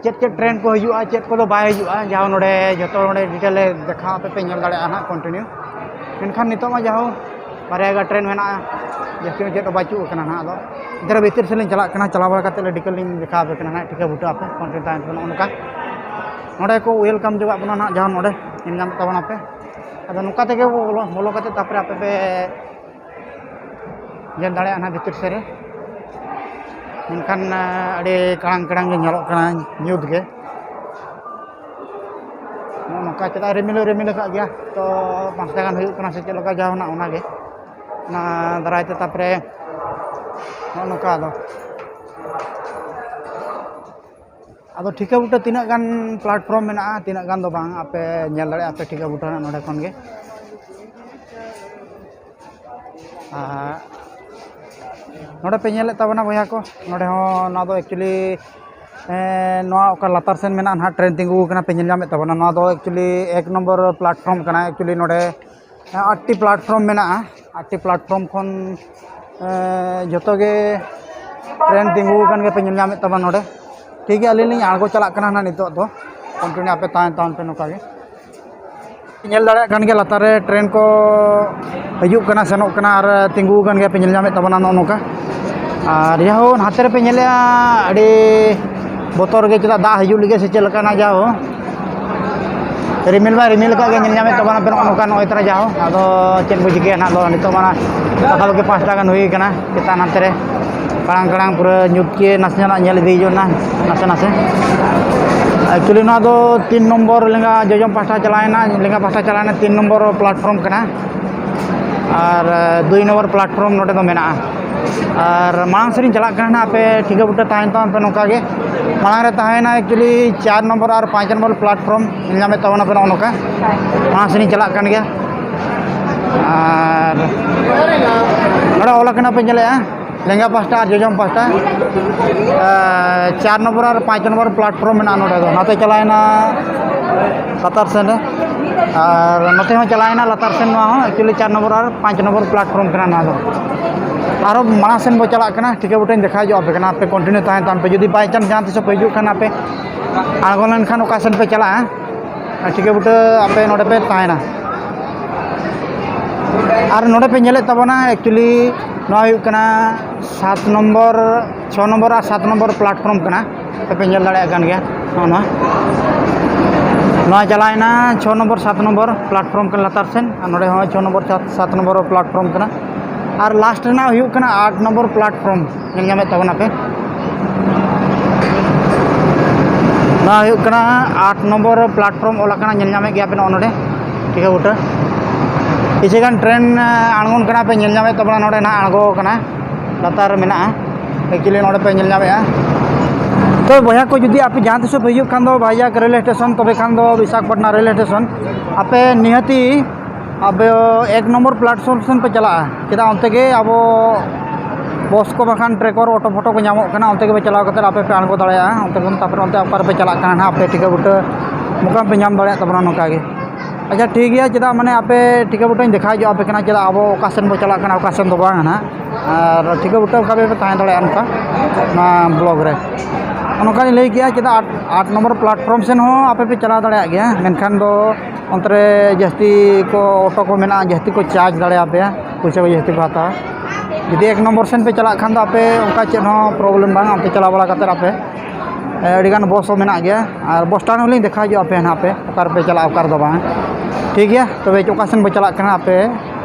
ᱪᱮᱫ ᱪᱮᱫ ᱴᱨᱮᱱ ᱠᱚ ᱦᱤᱡᱩᱜᱼᱟ, ᱪᱮᱫ ᱠᱚᱫᱚ ᱵᱟᱭ ᱦᱤᱡᱩᱜᱼᱟ, ᱡᱟᱦᱟᱸ ᱱᱚᱰᱮ ᱡᱚᱛᱚ ᱱᱚᱰᱮ ᱰᱤᱴᱮᱞ ᱮ ᱫᱮᱠᱷᱟᱣ ᱟᱯᱮ ᱯᱮ ᱧᱮᱞ ᱫᱟᱲᱮᱭᱟᱜᱼᱟ ᱱᱟᱦᱟᱜ ᱠᱚᱱᱴᱤᱱᱤᱭᱩ᱾ ᱢᱮᱱᱠᱷᱟᱱ ᱱᱤᱛᱚᱜ ᱢᱟ ᱡᱟᱦᱳ ᱵᱟᱨᱭᱟ ᱜᱟᱱ ᱴᱨᱮᱱ ᱢᱮᱱᱟᱜᱼᱟ, ᱡᱟᱹᱥᱛᱤ ᱫᱚ ᱪᱮᱫ ᱦᱚᱸ ᱵᱟᱹᱪᱩᱜ ᱟᱠᱟᱱᱟ ᱱᱟᱦᱟᱜ᱾ ᱟᱫᱚ ᱮᱱᱛᱮ ᱨᱮᱦᱚᱸ ᱵᱷᱤᱛᱤᱨ ᱥᱮᱫ ᱞᱤᱧ ᱪᱟᱞᱟᱜ ᱠᱟᱱᱟ, ᱪᱟᱞᱟᱣ ᱵᱟᱲᱟ ᱠᱟᱛᱮᱫ ᱞᱮ ᱰᱤᱴᱮᱞ ᱞᱤᱧ ᱫᱮᱠᱷᱟᱣ ᱟᱯᱮ ᱠᱟᱱᱟ ᱱᱟᱦᱟᱜ, ᱴᱷᱤᱠᱟᱹ ᱵᱩᱴᱟᱹ ᱟᱯᱮ ᱠᱚᱱᱴᱤᱱᱤᱭᱩ ᱛᱟᱦᱮᱱ ᱯᱮ᱾ ᱱᱚᱜᱼᱚ ᱱᱚᱝᱠᱟ ᱱᱚᱰᱮ ᱠᱚ ᱳᱭᱮᱞᱠᱟᱢ ᱡᱚᱜᱟᱜ ᱵᱚᱱᱟ ᱱᱟᱦᱟᱜ, ᱡᱟᱦᱟᱸ ᱱᱚᱰᱮ ᱧᱮᱞ ᱧᱟᱢ ᱛᱟᱵᱚᱱᱟ ᱯᱮ᱾ ᱟᱫᱚ ᱱᱚᱝᱠᱟ ᱛᱮᱜᱮ ᱵᱚᱞᱚ ᱵᱚᱞᱚ ᱠᱟᱛᱮᱫ ᱛᱟᱨᱯᱚᱨᱮ ᱟᱯᱮ ᱯᱮ ᱧᱮᱞ ᱫᱟᱲᱮᱭᱟᱜᱼᱟ ᱱᱟᱦᱟᱜ ᱵᱷᱤᱛᱤᱨ ᱥᱮᱫ ᱨᱮ᱾ ᱢᱮᱱᱠᱷᱟᱱ, ᱟᱹᱰᱤ ᱠᱟᱲᱟᱝ ᱠᱟᱲᱟᱝ ᱜᱮ ᱧᱮᱞᱚᱜ ᱠᱟᱱᱟ, ᱧᱩᱛ ᱜᱮ᱾ ᱱᱚᱜᱼᱚ ᱱᱚᱝᱠᱟ ᱪᱮᱫᱟᱜ ᱨᱤᱢᱤᱞ ᱦᱚᱸ ᱨᱤᱢᱤᱞ ᱟᱠᱟᱫ ᱜᱮᱭᱟ, ᱛᱚ ᱯᱟᱸᱪᱴᱟ ᱜᱟᱱ ᱦᱩᱭᱩᱜ ᱠᱟᱱᱟ ᱥᱮ ᱪᱮᱫ ᱞᱮᱠᱟ, ᱡᱟᱦᱟᱱᱟᱜ ᱚᱱᱟᱜᱮ, ᱚᱱᱟ ᱫᱟᱨᱟᱭ ᱛᱮ ᱛᱟᱨᱯᱚᱨᱮ ᱱᱚᱜᱼᱚ ᱱᱚᱝᱠᱟ ᱟᱫᱚ᱾ ᱟᱫᱚ ᱴᱷᱤᱠᱟᱹ ᱵᱩᱴᱟᱹ ᱛᱤᱱᱟᱹᱜ ᱜᱟᱱ ᱯᱞᱟᱴᱯᱷᱨᱚᱢ ᱢᱮᱱᱟᱜᱼᱟ, ᱛᱤᱱᱟᱹᱜ ᱜᱟᱱ ᱫᱚ ᱵᱟᱝ, ᱟᱯᱮ ᱧᱮᱞ ᱫᱟᱲᱮᱭᱟᱜᱼᱟ ᱯᱮ ᱴᱷᱤᱠᱟᱹ ᱵᱩᱴᱟᱹ ᱱᱟᱜ ᱱᱚᱰᱮ ᱠᱷᱚᱱ ᱜᱮ᱾ ᱟᱨ ᱱᱚᱰᱮ ᱯᱮ ᱧᱮᱞᱮᱫ ᱛᱟᱵᱚᱱᱟ ᱵᱚᱭᱦᱟ ᱠᱚ, ᱱᱚᱰᱮ ᱦᱚᱸ ᱱᱚᱣᱟ ᱫᱚ ᱮᱠᱪᱩᱭᱮᱞᱤ ᱱᱚᱣᱟ ᱚᱠᱟ ᱞᱟᱛᱟᱨ ᱥᱮᱱ ᱢᱮᱱᱟᱜᱼᱟ ᱱᱟᱦᱟᱜ ᱴᱨᱮᱱ ᱛᱤᱸᱜᱩ ᱟᱠᱟᱱᱟ, ᱯᱮ ᱧᱮᱞ ᱧᱟᱢᱮᱫ ᱛᱟᱵᱚᱱᱟ᱾ ᱱᱚᱣᱟ ᱫᱚ ᱮᱠᱪᱩᱭᱮᱞᱤ ᱮᱠ ᱱᱚᱢᱵᱚᱨ ᱯᱞᱟᱴᱯᱷᱨᱚᱢ ᱠᱟᱱᱟ᱾ ᱮᱠᱪᱩᱭᱮᱞᱤ ᱱᱚᱰᱮ ᱟᱴᱴᱤ ᱯᱞᱟᱴᱯᱷᱨᱚᱢ ᱢᱮᱱᱟᱜᱼᱟ᱾ ᱟᱴᱴᱤ ᱯᱞᱟᱴᱯᱷᱨᱚᱢ ᱠᱷᱚᱱ ᱮᱸ, ᱡᱚᱛᱚ ᱜᱮ ᱴᱨᱮᱱ ᱛᱤᱸᱜᱩ ᱟᱠᱟᱱ ᱜᱮᱯᱮ ᱧᱮᱞ ᱧᱟᱢᱮᱫ ᱛᱟᱵᱚᱱᱟ ᱱᱚᱰᱮ᱾ ᱴᱷᱤᱠ ᱜᱮᱭᱟ, ᱟᱹᱞᱤᱧ ᱞᱤᱧ ᱟᱬᱜᱚ ᱪᱟᱞᱟᱜ ᱠᱟᱱᱟ ᱱᱟᱦᱟᱜ ᱱᱤᱛᱚᱜ ᱫᱚ᱾ ᱠᱚᱱᱴᱤᱱᱤᱭᱩ ᱟᱯᱮ ᱛᱟᱦᱮᱱ ᱛᱟᱵᱚᱱ ᱯᱮ ᱱᱚᱝᱠᱟ ᱜᱮ᱾ ᱧᱮᱞ ᱫᱟᱲᱮᱭᱟᱜ ᱠᱟᱱ ᱜᱮᱭᱟ, ᱞᱟᱛᱟᱨ ᱨᱮ ᱴᱨᱮᱱ ᱠᱚ ᱦᱤᱡᱩᱜ ᱠᱟᱱᱟ, ᱥᱮᱱᱚᱜ ᱠᱟᱱᱟ ᱟᱨ ᱛᱤᱸᱜᱩ ᱟᱠᱟᱱ ᱜᱮᱭᱟ ᱯᱮ, ᱧᱮᱞ ᱧᱟᱢᱮᱫ ᱛᱟᱵᱚᱱᱟ ᱱᱚᱜᱼᱚ ᱱᱚᱝᱠᱟ᱾ ᱟᱨ ᱡᱟᱦᱳ, ᱦᱟᱱᱛᱮ ᱨᱮᱯᱮ ᱧᱮᱞᱮᱜᱼᱟ, ᱟᱹᱰᱤ ᱵᱚᱛᱚᱨ ᱜᱮ, ᱪᱮᱫᱟᱜ ᱫᱟᱜ ᱦᱤᱡᱩᱜ ᱞᱟᱹᱜᱤᱫ ᱥᱮ ᱪᱮᱫ ᱞᱮᱠᱟᱱᱟᱜ, ᱡᱟᱦᱳ, ᱨᱤᱢᱤᱞ ᱢᱟᱭ ᱨᱤᱢᱤᱞ ᱟᱠᱟᱫ ᱜᱮ, ᱧᱮᱞ ᱧᱟᱢᱮᱫ ᱛᱟᱵᱚᱱᱟ ᱯᱮ ᱱᱚᱜᱼᱚ ᱱᱚᱝᱠᱟ ᱱᱚᱜᱼᱚᱭ ᱛᱚᱨᱟ, ᱡᱟᱦᱳ᱾ ᱟᱫᱚ ᱪᱮᱫ ᱵᱚ ᱪᱤᱠᱟᱹᱭᱟ ᱱᱟᱦᱟᱜ, ᱫᱚ ᱱᱤᱛᱚᱜ ᱢᱟ ᱞᱟᱛᱟᱨ ᱨᱮᱜᱮ ᱯᱟᱸᱪᱴᱟ ᱜᱟᱱ ᱦᱩᱭ ᱠᱟᱱᱟ, ᱪᱮᱛᱟᱱ ᱦᱟᱱᱛᱮ ᱨᱮ ᱠᱟᱲᱟᱝ ᱠᱟᱲᱟᱝ ᱯᱩᱨᱟᱹ ᱧᱩᱛ ᱜᱮ, ᱱᱟᱥᱮ ᱱᱟᱜ ᱧᱮᱞ ᱤᱫᱤ ᱦᱩᱭᱩᱜ ᱠᱟᱱᱟ, ᱱᱟᱥᱮ ᱱᱟᱥᱮ᱾ ᱮᱠᱪᱩᱭᱮᱞᱤ ᱱᱚᱣᱟ ᱫᱚ ᱛᱤᱱ ᱱᱚᱢᱵᱚᱨ ᱞᱮᱸᱜᱟ ᱡᱚᱡᱚᱢ ᱯᱟᱦᱴᱟ ᱪᱟᱞᱟᱣᱮᱱᱟ, ᱞᱮᱸᱜᱟ ᱯᱟᱦᱴᱟ ᱪᱟᱞᱟᱣᱮᱱᱟ, ᱛᱤᱱ ᱱᱚᱢᱵᱚᱨ ᱯᱞᱟᱴᱯᱷᱨᱚᱢ ᱠᱟᱱᱟ᱾ ᱟᱨ ᱫᱩᱭ ᱱᱚᱢᱵᱚᱨ ᱯᱞᱟᱴᱯᱷᱨᱚᱢ ᱱᱚᱰᱮ ᱫᱚ ᱢᱮᱱᱟᱜᱼᱟ᱾ ᱟᱨ ᱢᱟᱲᱟᱝ ᱥᱮᱫ ᱤᱧ ᱪᱟᱞᱟᱜ ᱠᱟᱱᱟ ᱱᱟᱦᱟᱜ, ᱟᱯᱮ ᱴᱷᱤᱠᱟᱹ ᱵᱩᱴᱟᱹ ᱛᱟᱦᱮᱱ ᱛᱟᱵᱚᱱ ᱯᱮ ᱱᱚᱝᱠᱟ ᱜᱮ᱾ ᱢᱟᱲᱟᱝ ᱨᱮ ᱛᱟᱦᱮᱸᱭᱮᱱᱟ ᱮᱠᱪᱩᱭᱮᱞᱤ ᱪᱟᱨ ᱱᱚᱢᱵᱚᱨ ᱟᱨ ᱯᱟᱸᱪ ᱱᱚᱢᱵᱚᱨ ᱯᱞᱟᱴᱯᱷᱨᱚᱢ, ᱧᱮᱞ ᱧᱟᱢᱮᱫ ᱛᱟᱵᱚᱱᱟ ᱯᱮ ᱱᱚᱜᱼᱚ ᱱᱚᱝᱠᱟ᱾ ᱢᱟᱲᱟᱝ ᱥᱮᱫ ᱤᱧ ᱪᱟᱞᱟᱜ ᱠᱟᱱ ᱜᱮᱭᱟ᱾ ᱟᱨ ᱱᱚᱰᱮ ᱚᱞ ᱟᱠᱟᱱᱟ ᱯᱮ ᱧᱮᱞᱮᱜᱼᱟ, ᱞᱮᱸᱜᱟ ᱯᱟᱦᱴᱟ ᱟᱨ ᱡᱚᱡᱚᱢ ᱯᱟᱦᱴᱟ, ᱟᱨ ᱪᱟᱨ ᱱᱚᱢᱵᱚᱨ ᱟᱨ ᱯᱟᱸᱪ ᱱᱚᱢᱵᱚᱨ ᱯᱞᱟᱴᱯᱷᱨᱚᱢ ᱢᱮᱱᱟᱜᱼᱟ ᱱᱚᱰᱮ ᱫᱚ᱾ ᱱᱚᱛᱮ ᱪᱟᱞᱟᱣᱮᱱᱟ ᱞᱟᱛᱟᱨ ᱥᱮᱱ ᱨᱮ, ᱟᱨ ᱱᱚᱛᱮ ᱦᱚᱸ ᱪᱟᱞᱟᱣᱮᱱᱟ ᱞᱟᱛᱟᱨ ᱥᱮᱱ᱾ ᱱᱚᱣᱟ ᱦᱚᱸ ᱮᱠᱪᱩᱭᱮᱞᱤ ᱪᱟᱨ ᱱᱚᱢᱵᱚᱨ ᱟᱨ ᱯᱟᱸᱪ ᱱᱚᱢᱵᱚᱨ ᱯᱞᱟᱴᱯᱷᱨᱚᱢ ᱠᱟᱱᱟ ᱱᱚᱣᱟ ᱫᱚ᱾ ᱟᱨᱦᱚᱸ ᱢᱟᱲᱟᱝ ᱥᱮᱱ ᱵᱚ ᱪᱟᱞᱟᱜ ᱠᱟᱱᱟ, ᱴᱷᱤᱠᱟᱹ ᱵᱩᱴᱟᱹᱧ ᱫᱮᱠᱷᱟᱣ ᱧᱚᱜ ᱟᱯᱮ ᱠᱟᱱᱟ, ᱟᱯᱮ ᱠᱚᱱᱴᱤᱱᱤᱭᱩ ᱛᱟᱦᱮᱱ ᱛᱟᱵᱚᱱ ᱯᱮ᱾ ᱡᱩᱫᱤ ᱵᱟᱭ ᱪᱟᱱᱥ ᱡᱟᱦᱟᱸ ᱛᱤᱥᱚᱜ ᱯᱮ ᱦᱤᱡᱩᱜ ᱠᱷᱟᱱ, ᱟᱯᱮ ᱟᱬᱜᱚ ᱞᱮᱱᱠᱷᱟᱱ ᱚᱠᱟ ᱥᱮᱱ ᱯᱮ ᱪᱟᱞᱟᱜᱼᱟ, ᱟᱨ ᱴᱷᱤᱠᱟᱹ ᱵᱩᱴᱟᱹ ᱟᱯᱮ ᱱᱚᱰᱮ ᱯᱮ ᱛᱟᱦᱮᱱᱟ᱾ ᱟᱨ ᱱᱚᱰᱮ ᱯᱮ ᱧᱮᱞᱮᱫ ᱛᱟᱵᱚᱱᱟ, ᱮᱠᱪᱩᱭᱮᱞᱤ ᱱᱚᱣᱟ ᱦᱩᱭᱩᱜ ᱠᱟᱱᱟ ᱥᱟᱛ ᱱᱚᱢᱵᱚᱨ, ᱪᱷᱚ ᱱᱚᱢᱵᱚᱨ ᱟᱨ ᱥᱟᱛ ᱱᱚᱢᱵᱚᱨ ᱯᱞᱟᱴᱯᱷᱨᱚᱢ ᱠᱟᱱᱟ᱾ ᱟᱯᱮ ᱯᱮ ᱧᱮᱞ ᱫᱟᱲᱮᱭᱟᱜ ᱠᱟᱱ ᱜᱮᱭᱟ, ᱱᱚᱜᱼᱚ ᱱᱚᱣᱟ, ᱱᱚᱣᱟ ᱪᱟᱞᱟᱣᱮᱱᱟ ᱪᱷᱚ ᱱᱚᱢᱵᱚᱨ, ᱥᱟᱛ ᱱᱚᱢᱵᱚᱨ ᱯᱞᱟᱴᱯᱷᱨᱚᱢ ᱠᱟᱱᱟ ᱞᱟᱛᱟᱨ ᱥᱮᱱ, ᱟᱨ ᱱᱚᱰᱮ ᱦᱚᱸ ᱪᱷᱚ ᱱᱚᱢᱵᱚᱨ, ᱥᱟᱛ, ᱥᱟᱛ ᱱᱚᱢᱵᱚᱨ ᱯᱞᱟᱴᱯᱷᱨᱚᱢ ᱠᱟᱱᱟ᱾ ᱟᱨ ᱞᱟᱥᱴ ᱨᱮᱱᱟᱜ ᱦᱩᱭᱩᱜ ᱠᱟᱱᱟ ᱟᱴ ᱱᱚᱢᱵᱚᱨ ᱯᱞᱟᱴᱯᱷᱨᱚᱢ, ᱧᱮᱞ ᱧᱟᱢᱮᱫ ᱛᱟᱵᱚᱱᱟᱯᱮ, ᱱᱚᱣᱟ ᱦᱩᱭᱩᱜ ᱠᱟᱱᱟ ᱟᱴ ᱱᱚᱢᱵᱚᱨ ᱯᱞᱟᱴᱯᱷᱨᱚᱢ ᱚᱞ ᱟᱠᱟᱱᱟ, ᱧᱮᱞ ᱧᱟᱢᱮᱫ ᱜᱮᱭᱟ ᱯᱮ ᱱᱚᱜᱼᱚ ᱱᱚᱰᱮ, ᱴᱷᱤᱠᱟᱹ ᱵᱩᱴᱟᱹ᱾ ᱠᱤᱪᱷᱩ ᱜᱟᱱ ᱴᱨᱮᱱ, ᱟᱸ, ᱟᱬᱜᱚᱱ ᱠᱟᱱᱟ ᱯᱮ, ᱧᱮᱞ ᱧᱟᱢᱮᱫ ᱛᱟᱵᱚᱱᱟ ᱱᱚᱰᱮ ᱱᱟᱦᱟᱜ ᱟᱬᱜᱚ ᱠᱟᱱᱟ, ᱞᱟᱛᱟᱨ ᱨᱮ ᱢᱮᱱᱟᱜᱼᱟ᱾ ᱮᱠᱪᱩᱭᱮᱞᱤ ᱱᱚᱰᱮ ᱯᱮ ᱧᱮᱞ ᱧᱟᱢᱮᱫᱼᱟ᱾ ᱛᱚ ᱵᱚᱭᱦᱟ ᱠᱚ, ᱡᱩᱫᱤ ᱟᱯᱮ ᱡᱟᱦᱟᱸ ᱛᱤᱥᱚᱜ ᱯᱮ ᱦᱤᱡᱩᱜ ᱠᱷᱟᱱ ᱫᱚ ᱵᱷᱟᱭᱡᱟᱠ ᱨᱮᱞ ᱥᱴᱮᱥᱚᱱ, ᱛᱚᱵᱮ ᱠᱷᱟᱱ ᱫᱚ ᱵᱤᱥᱟᱠᱷᱟᱯᱟᱴᱱᱟ ᱨᱮᱞ ᱥᱴᱮᱥᱚᱱ, ᱟᱯᱮ ᱱᱤᱦᱟᱹᱛᱤ ᱟᱯᱮ ᱮᱠ ᱱᱚᱢᱵᱚᱨ ᱯᱞᱟᱴᱯᱷᱨᱚᱢ ᱥᱮᱱ ᱯᱮ ᱪᱟᱞᱟᱜᱼᱟ᱾ ᱪᱮᱫᱟᱜ, ᱚᱱᱛᱮ ᱜᱮ ᱟᱵᱚ ᱵᱚᱥ ᱠᱚ ᱵᱟᱠᱷᱟᱱ ᱴᱨᱮᱠᱚᱨ, ᱚᱴᱳ ᱯᱷᱳᱴᱳ ᱠᱚ ᱧᱟᱢᱚᱜ ᱠᱟᱱᱟ, ᱚᱱᱛᱮ ᱜᱮ ᱯᱮ ᱪᱟᱞᱟᱣ ᱠᱟᱛᱮ ᱟᱯᱮ ᱯᱮ ᱟᱬᱜᱚ ᱫᱟᱲᱮᱭᱟᱜᱼᱟ᱾ ᱚᱱᱛᱮ ᱠᱷᱚᱱ ᱛᱟᱨᱯᱚᱨᱮ ᱚᱱᱛᱮ ᱚᱠᱟ ᱨᱮᱯᱮ ᱪᱟᱞᱟᱜ ᱠᱟᱱᱟ ᱱᱟᱦᱟᱜ, ᱟᱯᱮ ᱴᱷᱤᱠᱟᱹ ᱵᱩᱴᱟᱹ ᱢᱚᱠᱟᱢ ᱯᱮ ᱧᱟᱢ ᱫᱟᱲᱮᱭᱟᱜ ᱛᱟᱵᱚᱱᱟ ᱱᱚᱝᱠᱟ ᱜᱮ᱾ ᱟᱪᱪᱷᱟ, ᱴᱷᱤᱠ ᱜᱮᱭᱟ, ᱪᱮᱫᱟᱜ ᱢᱟᱱᱮ ᱟᱯᱮ ᱴᱷᱤᱠᱟᱹ ᱵᱩᱴᱟᱹᱧ ᱫᱮᱠᱷᱟᱣ ᱧᱚᱜ ᱟᱯᱮ ᱠᱟᱱᱟ, ᱪᱮᱫᱟᱜ ᱟᱵᱚ ᱚᱠᱟ ᱥᱮᱱ ᱵᱚ ᱪᱟᱞᱟᱜ ᱠᱟᱱᱟ, ᱚᱠᱟ ᱥᱮᱱ ᱫᱚ ᱵᱟᱝ ᱱᱟᱦᱟᱜ᱾ ᱟᱨ ᱴᱷᱤᱠᱟᱹ ᱵᱩᱴᱟᱹ ᱚᱱᱠᱟ ᱯᱮ ᱛᱟᱦᱮᱸ ᱫᱟᱲᱮᱭᱟᱜᱼᱟ ᱱᱚᱝᱠᱟ ᱱᱚᱣᱟ ᱵᱞᱚᱠ ᱨᱮ᱾ ᱚᱱᱠᱟᱞᱤᱧ ᱞᱟᱹᱭ ᱠᱮᱜᱼᱟ, ᱪᱮᱫᱟᱜ ᱟᱴ, ᱟᱴ ᱱᱚᱢᱵᱚᱨ ᱯᱞᱟᱴᱯᱷᱨᱚᱢ ᱥᱮᱱ ᱦᱚᱸ ᱟᱯᱮ ᱯᱮ ᱪᱟᱞᱟᱣ ᱫᱟᱲᱮᱭᱟᱜ ᱜᱮᱭᱟ, ᱢᱮᱱᱠᱷᱟᱱ ᱫᱚ ᱚᱱᱛᱮ ᱨᱮ ᱡᱟᱹᱥᱛᱤ ᱠᱚ ᱚᱴᱳ ᱠᱚ ᱢᱮᱱᱟᱜᱼᱟ, ᱡᱟᱹᱥᱛᱤ ᱠᱚ ᱪᱟᱨᱡᱽ ᱫᱟᱲᱮᱭᱟᱯᱮᱭᱟ, ᱯᱚᱭᱥᱟ ᱠᱚ ᱡᱟᱹᱥᱛᱤ ᱠᱚ ᱦᱟᱛᱟᱣᱟ᱾ ᱡᱩᱫᱤ ᱮᱠ ᱱᱚᱢᱵᱚᱨ ᱥᱮᱱ ᱯᱮ ᱪᱟᱞᱟᱜ ᱠᱷᱟᱱ ᱫᱚ ᱟᱯᱮ ᱚᱱᱠᱟ ᱪᱮᱫ ᱦᱚᱸ ᱯᱨᱚᱵᱞᱮᱢ ᱵᱟᱝ, ᱚᱱᱛᱮ ᱪᱟᱞᱟᱣ ᱵᱟᱲᱟ ᱠᱟᱛᱮᱫ ᱟᱯᱮ ᱟᱹᱰᱤᱜᱟᱱ ᱵᱚᱥ ᱦᱚᱸ ᱢᱮᱱᱟᱜ ᱜᱮᱭᱟ᱾ ᱟᱨ ᱵᱚᱥ ᱥᱴᱮᱱᱰ ᱦᱚᱸᱞᱤᱧ ᱫᱮᱠᱷᱟᱣ ᱦᱚᱪᱚ ᱟᱯᱮᱭᱟ ᱱᱟᱦᱟᱜ, ᱟᱯᱮ ᱚᱠᱟ ᱨᱮᱯᱮ ᱪᱟᱞᱟᱜᱼᱟ, ᱚᱠᱟ ᱨᱮᱫᱚ ᱵᱟᱝ᱾ ᱴᱷᱤᱠ ᱜᱮᱭᱟ, ᱛᱚᱵᱮ ᱚᱠᱟ ᱥᱮᱱ ᱵᱚ ᱪᱟᱞᱟᱜ ᱠᱟᱱᱟ ᱟᱯᱮ